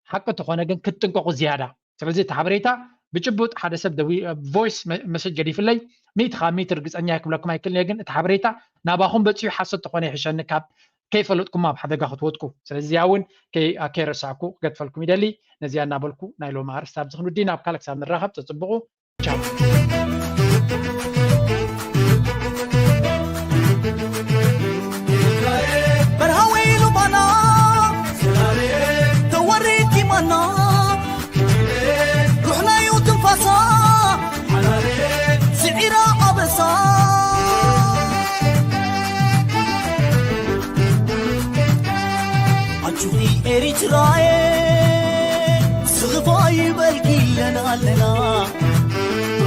ሓቂ እንተኾነ ግን ክትጥንቀቑ ዝያዳ። ስለዚ እቲ ሓበሬታ ብጭቡጥ ሓደ ሰብ ቮይስ መሰጅ ገዲፍለይ ሚእቲ ካብ ሚእቲ ርግፀኛ ክብለኩም ኣይክልን እየ፣ ግን እቲ ሓበሬታ ናባኹም በፂሑ ሓሶት ተኾነ ይሕሸኒ ካብ ከይፈለጥኩም ኣብ ሓደጋ ክትወጥቁ። ስለዚ እዚኣ እውን ከይረሳዕኩ ክገድፈልኩም ይደሊ። ነዚኣ እናበልኩ ናይ ሎሚ ኣርስቲ ኣብዚ ክንውዲ ናብ ካልእ ክሳብ ንራኸብ ተፅብቑ። በርሃ ወይሉ ባና ተወሪድ ኪማና ሩሕናዩ ትንፋሳ ስዒራ ኣበሳ ኣጆኺ ኤሪትራየ ስኽፋ ይበልኪ ኣለና ኣለና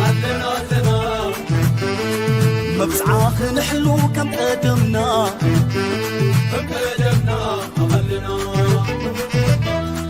ኣለና ኣለና መብጽዓ ክንሕሉ ከም ቀደምና